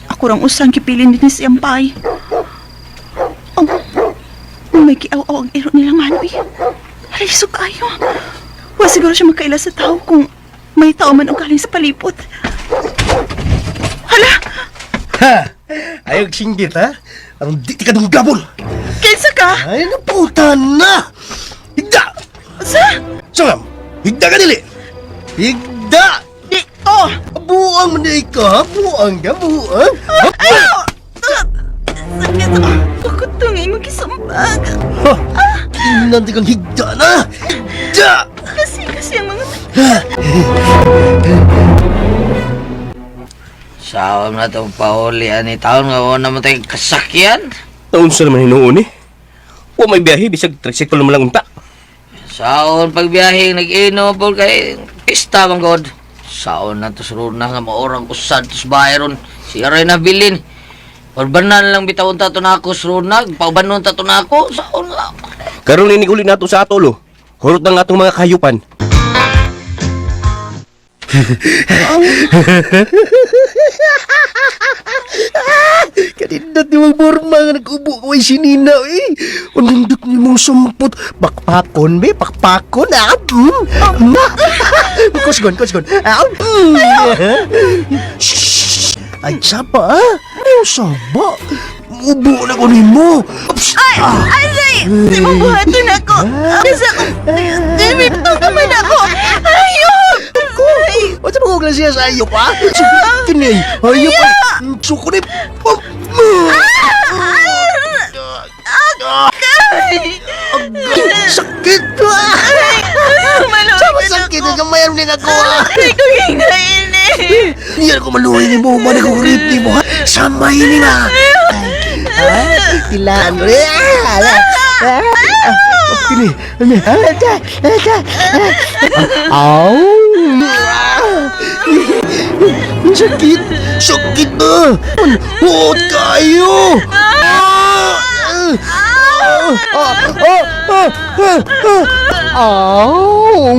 Ako rang usang kipilin din si Ampay. Oh, may kiaw-aw ang ero nilang Manoy. Aray, kayo. Wa siguro siya makaila sa tao kung may tao man o galing sa palipot. Hala! Ha! Ayog singgit, ha? Aron di ti kadunggabol. Kinsa ka? Ay, naputa na! Higda! Sa? Sangam! Higda ka dili! Higda! Di ko! Buang man di ka! Buang ka! Buang! Ayaw! Sakit! Ako itong imong gisumbag. Ha! Nanti kang higda na! Higda! Kasi ang mga... Sawam na itong pauli ani taon nga wala naman tayong kasakyan. Taon sa naman hinuon eh. Wa may biyahe, bisag tricycle naman lang unta. Saon pagbiyahe nag-inom po kay pista man god. Saon na to suruna nga maorang usad tos bayron. Siya ray nabilin. Urbanan lang bitawon ta to nako suruna, paubanon ta to nako. Saon nga. Karon ini uli nato sa atolo. Hurot na nga atong mga kahayupan. Kanindot ni mong burma nga nag-ubo ko ay sinina eh. Unindot ni mong sumpot. Pakpakon be, pakpakon. Ah, mm. Kusgon, kusgon. Ah, mm. Shh! Ay, saba ah. Ayaw saba. Ubo na ko nimo. Ups! Ay! Ay! Di mo buhaton ako! Bisa ko! Di ka man ako! Ayaw! Ko! What's up ko siya sa ayop ah? Kini, ayop ah. Suko ni. Sakit! Sama sakit ang mayroon din ako ah. Ay, ko hinain eh! Hindi ako maluhin ni mo, man ako grip ni mo ha. Samay ni na. Tilaan ko rin. Kini, Aw! Sakit! Sakit na! Huot kayo! Aw!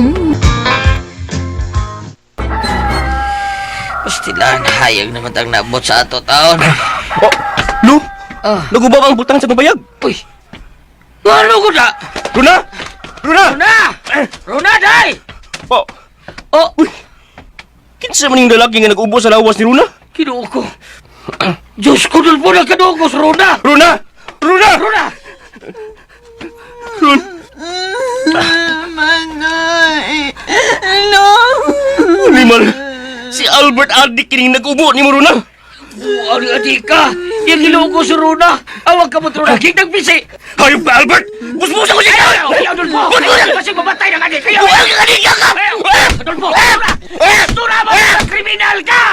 Pastilan, hayag naman tang naabot sa ato taon. Oh, Lu! Ah. Nagubaw ang butang sa mabayag. Uy! Ngano ko na? Runa! Runa! Runa! Runa, day! Oh, Oh, uy! Kinsa man yung lalaki nga nag-ubo sa lawas ni Runa? Kinuo ko. Diyos ko, dulpo na kadugo sa Runa! Runa! Runa! Runa! Run! Manoy! No! Animal! Si Albert Adik kining nag-ubo ni mo, Runa! Buang adi ka! Yung ginuo ko sa Runa! Awag ka mo, Runa! Kitang pisi! Hayop ka, Albert! Busbusa ko siya! Ayaw! Ayaw, Adolfo! Busbusa! Kasi mamatay na kani! Ayaw! Buang ka kanina ka! Ayaw! Adolfo! Runa! Runa! Mga kriminal ka!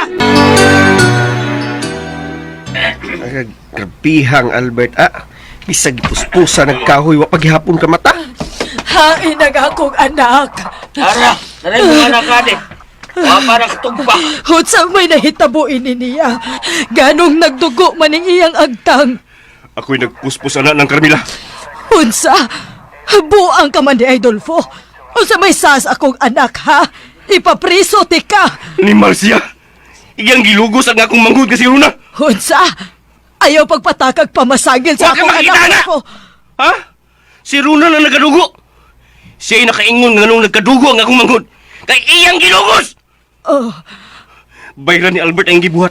Grabihang Albert ah. Bisag puspusa nagkahoy wa paghihapon ka mata. Hain ang akong anak. Ara! Naray mo anak ka di! Wa pa nakatugpa! Unsa may nahitabo ini niya. Ganong nagdugo man ning iyang agtang. Ako'y nagpuspos ana ng Carmila. Unsa? Buang ka man ni Adolfo. Unsa may sas akong anak ha? Ipapriso ti ka. Animal siya! Iyang gilugos ang akong manghud kasi Runa! Unsa? Ayaw pagpatakag pamasagil sa Wa ka akong makita, anak. anak! Adolfo. Ha? Si Runa na nagkadugo! Siya'y nakaingon nga nung nagkadugo ang akong manghud. Kay iyang gilugos! Oh, Bayran ni Albert ang gibuhat.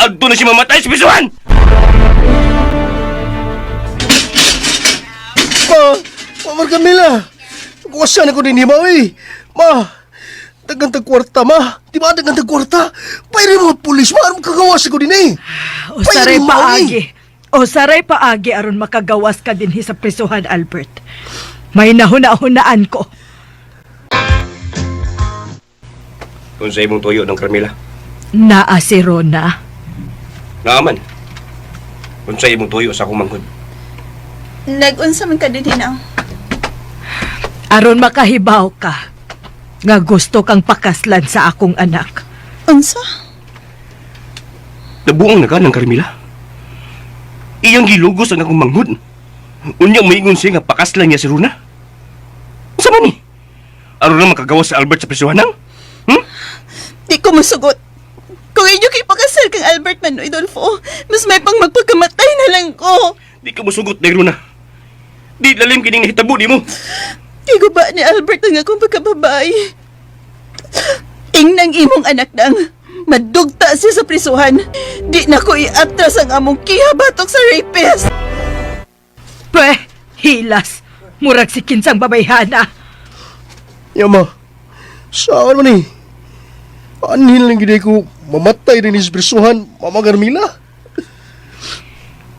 Adto na siya mamatay sa pisuhan! Ma, Ma Marcamila. Kuwasan ako din ma eh. Ma, dagan tag kwarta ma. Di ba dagan tag kwarta? Pwede mo pulis ma, aron kagawas ko din eh. usaray Pwede mo, eh. paagi. Usaray paagi aron makagawas ka dinhi sa prisuhan, Albert. May nahuna-hunaan ko. Kung sa imong tuyo ng Carmila. Naa si Rona. Naaman. Kung sa imong tuyo sa akong manghud. Nag-unsa man ka din hinaw. Aron makahibaw ka nga gusto kang pakaslan sa akong anak. Unsa? Nabuang na ka ng Carmila. Iyang gilugos ang akong manghud. Unya maingon siya nga pakaslan niya si Runa. Unsa man ni? Aron na makagawas si Albert sa prisuhan nang? Hmm? Di ko musugot. Kung inyo kay pakasal kang Albert Manoy Dolfo, mas may pang magpagkamatay na lang ko. Di ka musugot na Runa. Di lalim kining nahitabo ni mo. Kay ba ni Albert ang akong pagkababae. Ingnang imong anak nang. Madugta siya sa prisuhan. Di na ko iatras ang among kihabatok sa rapist. Pwe, hilas. Murag si kinsang babayhana. Yama, saan man eh? Anhin lang gid ko mamatay rin sa prisuhan, Mama Carmila.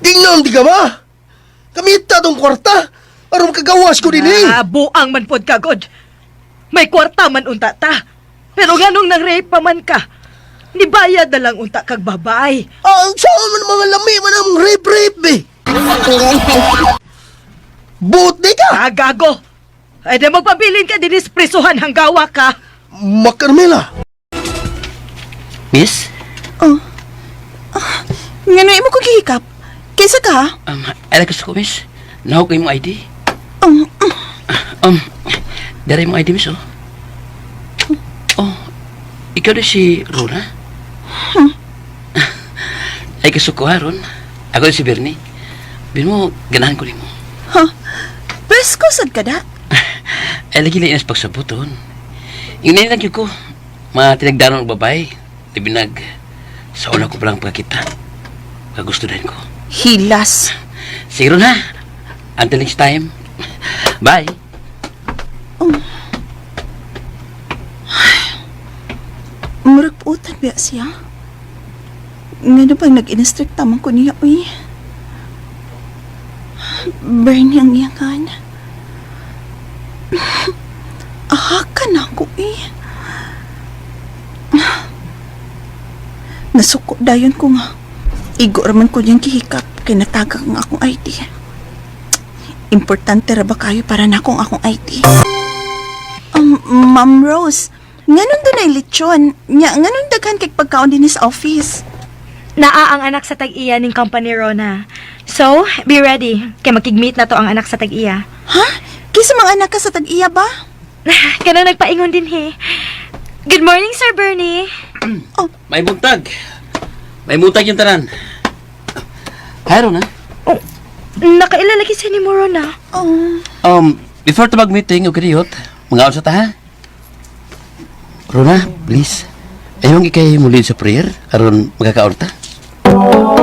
Tingnan di ka ba? Kamita tong kwarta. Aron makagawas ko din eh. Ah, buang man pod ka, God. May kwarta man unta ta. Pero nganong nang rape pa man ka? Nibayad na lang unta kag babay. Ah, saan man mga lami man ang rape-rape eh. Buot di ka! Ah, gago! Ay, di magpabilin ka dinis prisuhan hanggawa ka. Ma Carmela! Miss? Oh. Ah, ngano imo ko gihikap? Kinsa ka? Ay, gusto ko, miss. Nahog ko yung ID. Oh, Dara yung ID, miss, oh. Oh, ikaw na si Rona? Ay, gusto ko, ha, Ron? Ako si Bernie. Bin mo, ganahan ko nimo. Ha? Presko sad ka da? Ay, lagi lang inas pagsabot, Ron. Yung lang ko, mga tinagdanon og babae, libinag, sa una ko palang pagkakita. Kagusto din ko. Hilas. Sige, Ron, ha? Until next time. Bye. Murag putan biya siya. Ngano bang nag-instruct man ko niya, uy? Bernie ang iyangan. Ahaka na ako, eh. Nasuko dayon ko nga. Igo raman ko niyang gihikap kay natagak ang akong ID. Importante ra ba kayo para na akong akong ID? Ma'am Rose, nganon dunay lechon? Nya, nganon daghan kay pagkaon din sa office? Naa ang anak sa tag-iya ning company Rona. So, be ready. Kay makig-meet na to ang anak sa tag-iya. Ha? Kisa mga anak ka sa tag-iya ba? Kanang nagpaingon din he. Good morning, Sir Bernie. May buntag. May buntag yung tanan. Hi, Rona. Oh, nakailalagi sa ni mo, Rona. Oh. Before to mag-meeting, okay yot. Mga sa ta, ha? Rona, please. Ayong ikay muli sa prayer, aron magkakaorta. Oh.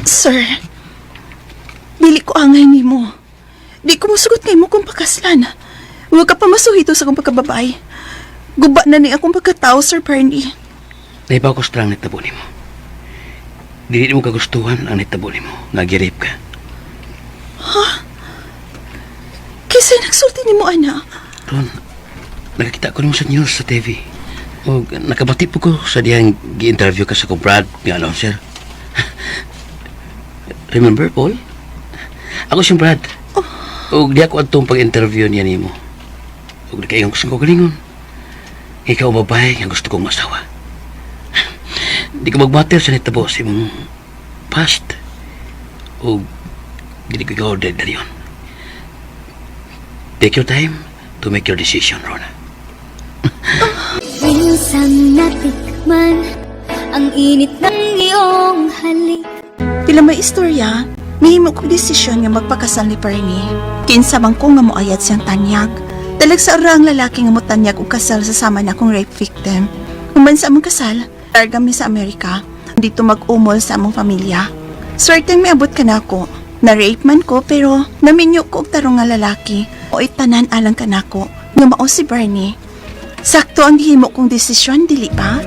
Sir, dili ko angay nimo. Di ko musugot kay mo kung pakaslan. Huwag ka pa masuhito sa akong pagkababay. Guba na ni akong pagkatao, Sir Bernie. Naibaw ko strang nitabo nimo. Dili mo kagustuhan ang nitabo nimo. Nagirip ka. Ha? Kisa nagsulti nimo, ana? Ron, nakakita ko nimo sa news sa TV. O, nakabati po ko sa diyang gi-interview ka sa kong Brad nga announcer. Remember, Paul? Ako siyang Brad. O, di ako atong pag-interview niya nimo. O, nakaingon ko sa kagalingon. Ikaw ang babae nga gusto kong masawa. Di ko magmatter sa nitabo sa imong past. O, di ko ikaw dalion. Take your time to make your decision, Rona. Minsan natikman ang init ng iyong halik. Pila may istorya, mihimo kong desisyon nga magpakasal ni Bernie. Kinsa man ko nga moayad siyang tanyag. Dalag sa ora ang lalaki nga motanyag og kasal sa sama na akong rape victim. Human sa among kasal, larga mi sa Amerika. Dito mag-umol sa among pamilya. Swerteng miabot ka na ako. Na-rape man ko pero naminyo ko og tarong nga lalaki. O itanan alang ka nako nga mao si Bernie. Sakto ang gihimo kong desisyon, dili ba?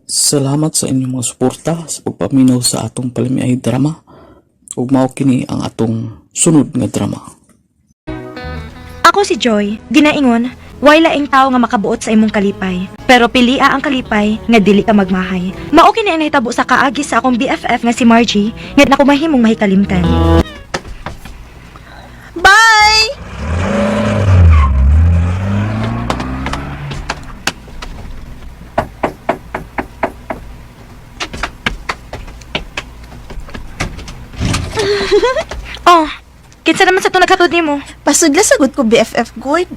Salamat sa inyong mga suporta sa pagpaminaw sa atong palamiay drama. Ug mao kini ang atong sunod nga drama. Ako si Joy, ginaingon, way laing tao nga makabuot sa imong kalipay. Pero pilia ang kalipay nga dili ka magmahay. Mao kini ang nahitabo sa kaagi sa akong BFF nga si Margie, nga nako mahimong mahikalimtan. Bye! Oh, kinsa naman sa to naghatod nimo? Pasudla sagot ko BFF good.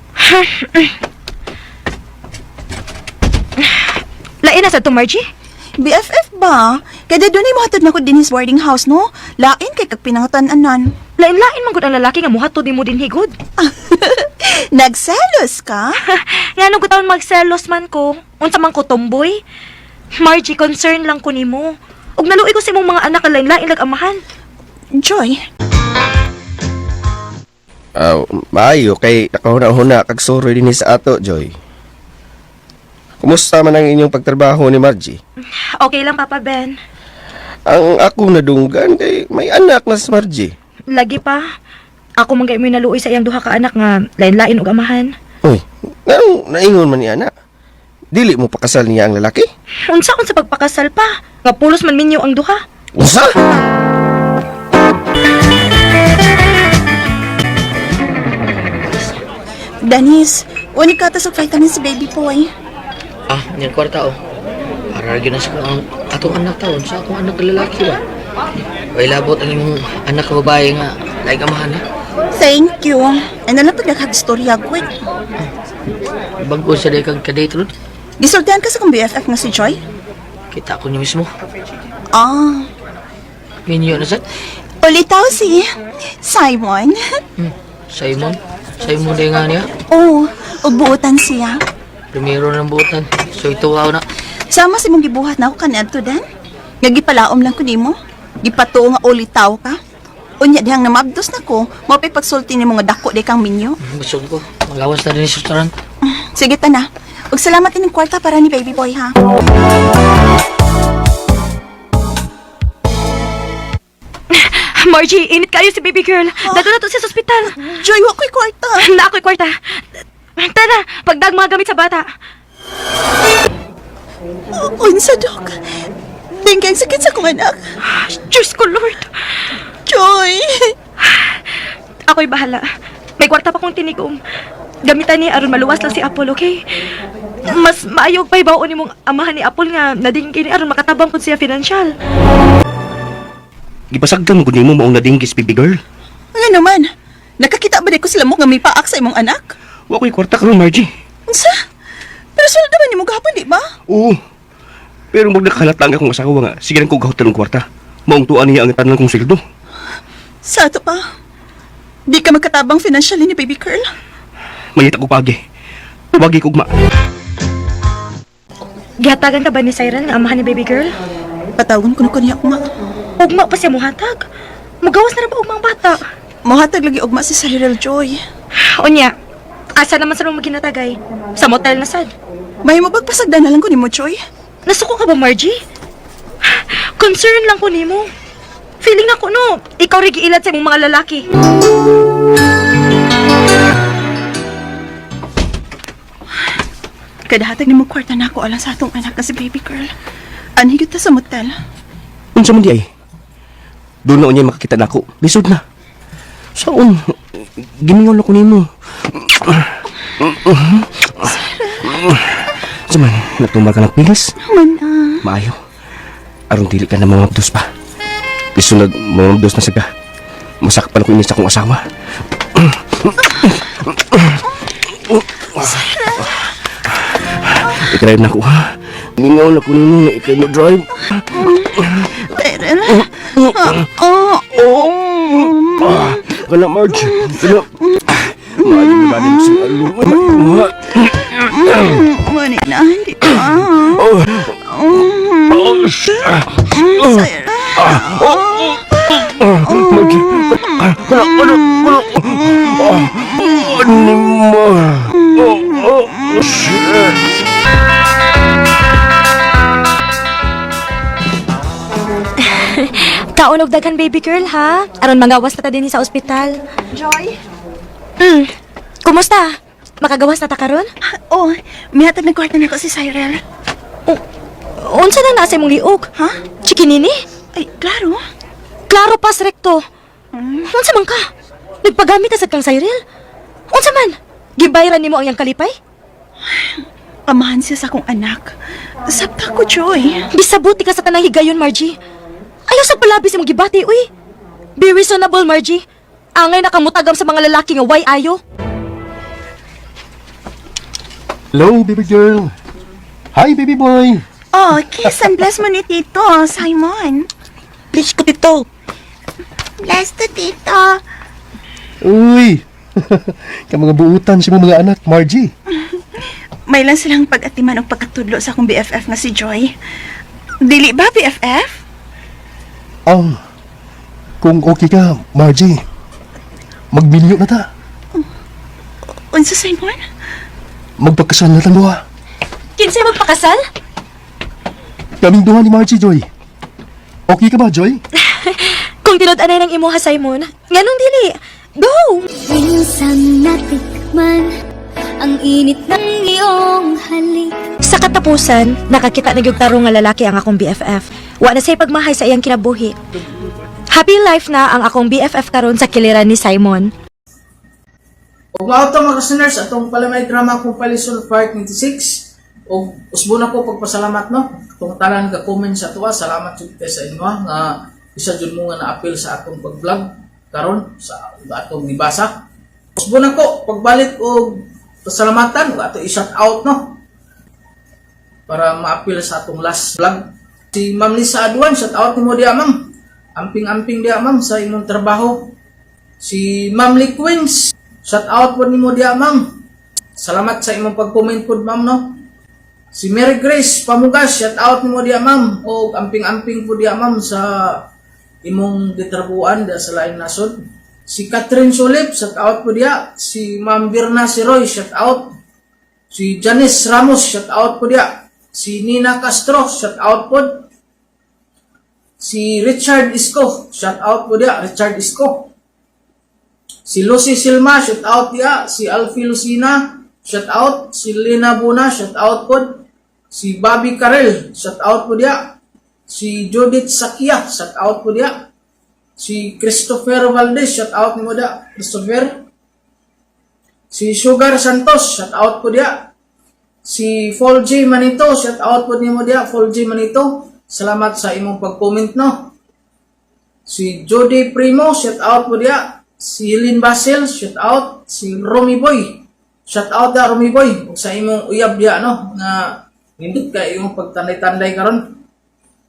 Lain na sa to, Margie? BFF ba? Kada doon ay mohatod na ko din his boarding house, no? Lain kay kag pinangatan-anan. Lain-lain man gud ang lalaki nga mohatod nimo dinhi gud. Nagselos ka? Nga nung taon magselos man ko, unsa man ko tomboy. Margie, concern lang ko nimo. Ug naluoy ko sa imong mga anak lain-lain lag amahan. Joy. Aw, maayo kay nakahuna-huna kag suroy dinhi sa ato, Joy. Kumusta man ang inyong pagtrabaho ni Margie? Okay lang, Papa Ben. Ang akong nadunggan kay may anak na si Margie. Lagi pa. Ako man kay mo naluoy sa iyang duha ka anak nga lain-lain og amahan. Uy, nganong naingon man ni anak? Dili mo pakasal niya ang lalaki? Unsa kon sa pagpakasal pa? Nga pulos man minyo ang duha. Unsa? Dennis, wani ka tas og vitamin si baby boy. Ah, niyang kwarta oh. Para gyud na sa ang atong anak taon sa akong anak nga lalaki ba. Way labot ang imong anak nga babae nga laing amahan ha. Thank you. Ay nalang pag nakagstorya ko eh. Bag-o sa day kag kadate ron. Gisultihan ka sa kong BFF nga si Joy? Kita ko niya mismo. Ah, Minyo na sad. ulitaw si Simon. Simon. Simon day nga niya. Oo, ug buotan siya. Primero ng buotan. So ituwaw na. Sama si mong gibuhat na ako kaniadto dan. Nga gipalaom lang ko nimo. Gipatuo nga ulitaw ka. Unya dihang namabdos na ko, mao pa'y pagsulti nimo nga dako di kang minyo. Busog ko. Magawas na din sa restaurant. Sige ta na. Ug salamat ining kwarta para ni baby boy ha. Margie, init kayo si baby girl. Dato na to siya sa ospital. Joy, wa ko'y kwarta. Na ako'y kwarta. Tara, pagdag mga gamit sa bata. Unsa dok? Dingkang sakit sa akong anak. Diyos ko, Lord. Joy. Ako'y bahala. May kwarta pa kong tinigom. Gamitan niya aron maluwas lang si Apple, okay? Mas maayog pa ibaon nimong amahan ni Apple nga nadinggi ni aron makatabang pud siya financial. Gipasagdan ko nimo maong nadinggis, baby girl. Ano naman? Nakakita ba di ko sila mo nga may paak sa imong anak? Wa ko'y kwarta karon, Margie. Unsa? Pero sweldo man nimo gahapon, di ba? Oo. Pero mag nakahalata ang akong asawa nga, sige lang ko gahutan ng kwarta. Maong tuan niya ang tanan kong sildo. Sa ato pa. Di ka magkatabang financially ni baby girl. Mayita ko pagi. Tawagi ko ugma. Gihatagan ka ba ni Cyril nga amahan ni baby girl? Patawagon ko na ko niya ugma. Ugma pa siya muhatag. Mugawas na ra ba ugma ang bata? Mohatag lagi ugma si Cyril Joy. Unya, asa naman sa mga ginatagay? Sa motel na sad. Mahimo bag pasagdan na lang ko nimo, Joy? Nasuko ka ba, Margie? Concern lang ko nimo. Feeling na ko no, ikaw rin giilad sa imong mga lalaki. Kadahatag nimo kwarta na ako alang sa atong anak na si baby girl. Anhi gyud ta sa motel. Unsa man di ay? Doon na unya makakita nako. Lisod na. Saon? Gimingaw na ko nimo. Unsa man, nagtumar ka ng pilis? Man ah. Maayo. Aron dili ka na mamabdos pa. Isunod, mamabdos na sa ka. Masakpan ko ini sa akong asawa. I-drive na ko ha. Mingaw na ko nimo na ikay mo drive. Pero Oh, oh. Ah, Kana Marge. Kana. Maayo mo dali sa alo. Mani na, hindi pa. Oh. Oh, Oh, Cyril. Marge. Kana, kana, kana. Oh, ano mo? Oh, oh, shit. Kaon og daghan baby girl ha. Aron mangawas na ta dinhi sa ospital. Joy? Kumusta? Makagawas na ta karon? Oh, mihatag ng kwarta nako si Cyril. Oh, unsa na nasa imong liog? Ha? Chikinini? Ay, klaro. Klaro pas rekto. Unsa man ka? Nagpagamit na sad kang Cyril? Unsa man? Gibayran nimo ang iyang kalipay? Amahan siya sa akong anak. Sabta ko, Joy. Gisabuti ka sa tanang higayon, Margie. Ayaw sa palabis imong gibati, uy. Be reasonable, Margie. Angay nakamutagam sa mga lalaki nga way ayo. Hello, baby girl. Hi, baby boy. Oh, kiss and bless mo ni Tito, Simon. Please ko, Tito. Bless to, Tito. Uy, Ka mga buutan sa imong mga anak, Margie. May lang silang pag-atiman og pagkatudlo sa akong BFF nga si Joy. Dili ba, BFF? Kung okay ka, Margie, magminyo na ta. Unsa, Simon? Magpakasal na tang duha. Kinsay magpakasal? Kaming duha ni Margie, Joy. Okay ka ba, Joy? Kung tinud-anay ng imuha, Simon, nganong dili? Go! Minsan natikman ang init ng iyong halik. Sa katapusan, nakakita na gyud tarong nga lalaki ang akong BFF. Wa na say pagmahay sa iyang kinabuhi. Happy life na ang akong BFF karon sa kiliran ni Simon. Ug mao to, mga listeners, atong palamay drama Compilation Part 96. Ug usbo na ko pagpasalamat, no. Kung tanan ka comment sa tuwa, salamat jud kay sa inyo ah, nga isa jud mo nga na-appeal sa atong pag-vlog karon sa atong gibasa. Usbo na ko pagbalik og pasalamatan ug ato i-shout out, no, para ma-appeal sa atong last vlog. Si Ma'am Lisa Aduan, shout out nimo diya, ma'am. Amping-amping diya, ma'am, sa imong trabaho. Si Ma'am Lee Queens, shout out po nimo diya, ma'am. Salamat sa imong pag-comment po, ma'am, no. Si Mary Grace Pamugas, shout out nimo diya, ma'am. O amping-amping po diya, ma'am, sa imong gitrabuan diya sa laing nasod. Si Catherine Sulip, shout out po diya. Si Ma'am Birna Siroy, shout out. Si Janice Ramos, shout out po diya. Si Nina Castro, shout out po. Si Richard Isko, shout out po diya. Richard Isko. Si Lucy Silma, shout out diya. Si Alfie Lucina, shout out. Si Lina Buna, shout out po. Si Bobby Karel, shout out po diya. Si Judith Sakia, shout out po diya. Si Christopher Valdez, shout out nimo diya, Christopher. Si Sugar Santos, shout out po diya. Si Paul J. Manito, shout out po nimo diya, Paul J. Manito. Salamat sa imong pag-comment, no. Si Jody Primo, shout out po diya. Si Lynn Basil, shout out. Si Romy Boy, shout out da, Romy Boy. Ug sa imong uyab diya, no, nga nindot kay imong pagtanday-tanday karon.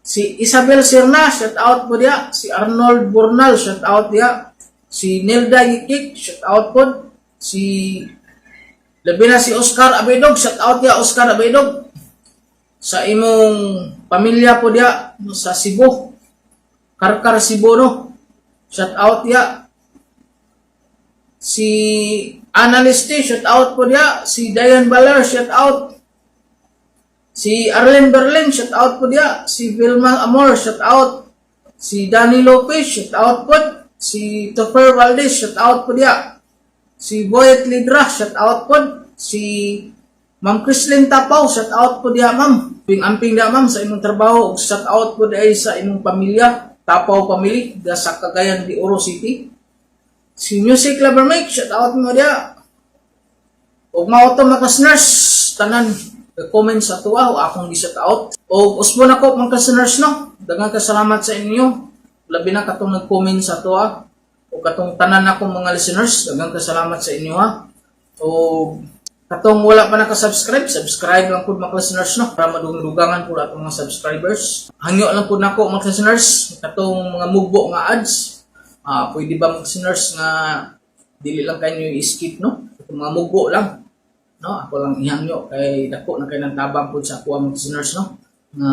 Si Isabel Sirna, shout out po diya. Si Arnold Burnal, shout out diya. Si Nilda Yikik, shout out po. Si labi na si Oscar Abedog, shout out diya, Oscar Abedog. Sa imong pamilya po diya sa Cebu. Karkar Cebu, no. Shout out diya. Si Analyst, shout out po diya. Si Diane Baler, shout out. Si Arlene Berlin, shout out po diya. Si Vilma Amor, shout out. Si Danny Lopez, shout out po. Si Topher Valdez, shout out po diya. Si Boyet Lidra, shout out po. Si Ma'am Chrislyn Tapaw, shout out po diya, ma'am. Amping-amping diya, ma'am, sa imong trabaho. Ug shout out po diya sa imong pamilya, Tapaw family, diya sa Cagayan de Oro City. Si Music Lover Mike, shout out mo diya. Ug mao to, mga listeners, tanan comment sa tuwa o akong gi-shout out. O usbo na ko, mga listeners, no. Daghang kasalamat sa inyo. Labi na katong nag-comment sa tuwa o katong tanan akong mga listeners, daghang kasalamat sa inyo ha. O katong wala pa naka-subscribe, subscribe lang pud, mga listeners, no, para madungdugangan po atong mga subscribers. Hangyo lang pud nako, mga listeners, katong mga mugbo nga ads. Ah, pwede ba, mga listeners, nga dili lang kayo i-skip, no? Katong mga mugbo lang. No, ako lang ihangyo kay dako na kay nang tabang pud sa akoa, mga listeners, no, nga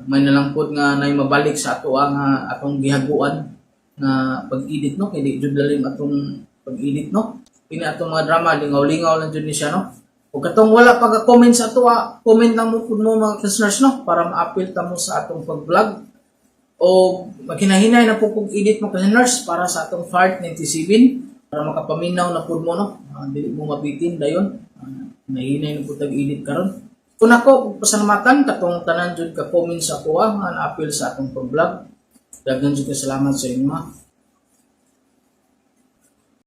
may na lang pud nga nay mabalik sa ato nga atong gihaguan nga pag-edit, no, kay di jud lalim atong pag-edit, no. Kini atong mga drama, lingaw-lingaw lang jud ni siya, no. Ug katong wala pa comment sa ato, comment lang mo pud mo, mga listeners, no, para ma-appeal ta mo sa atong pag-vlog o maghinahinay na po kog edit, mga listeners, para sa atong part 97, para makapaminaw na pud mo, no. Dili mo mabitin dayon. Nahinay na pud tag edit karon. Kung ako pasalamatan katong tanan jud ka comment sa akoa nga na-appeal sa atong pag-vlog. Daghan jud ka salamat sa inyo ha.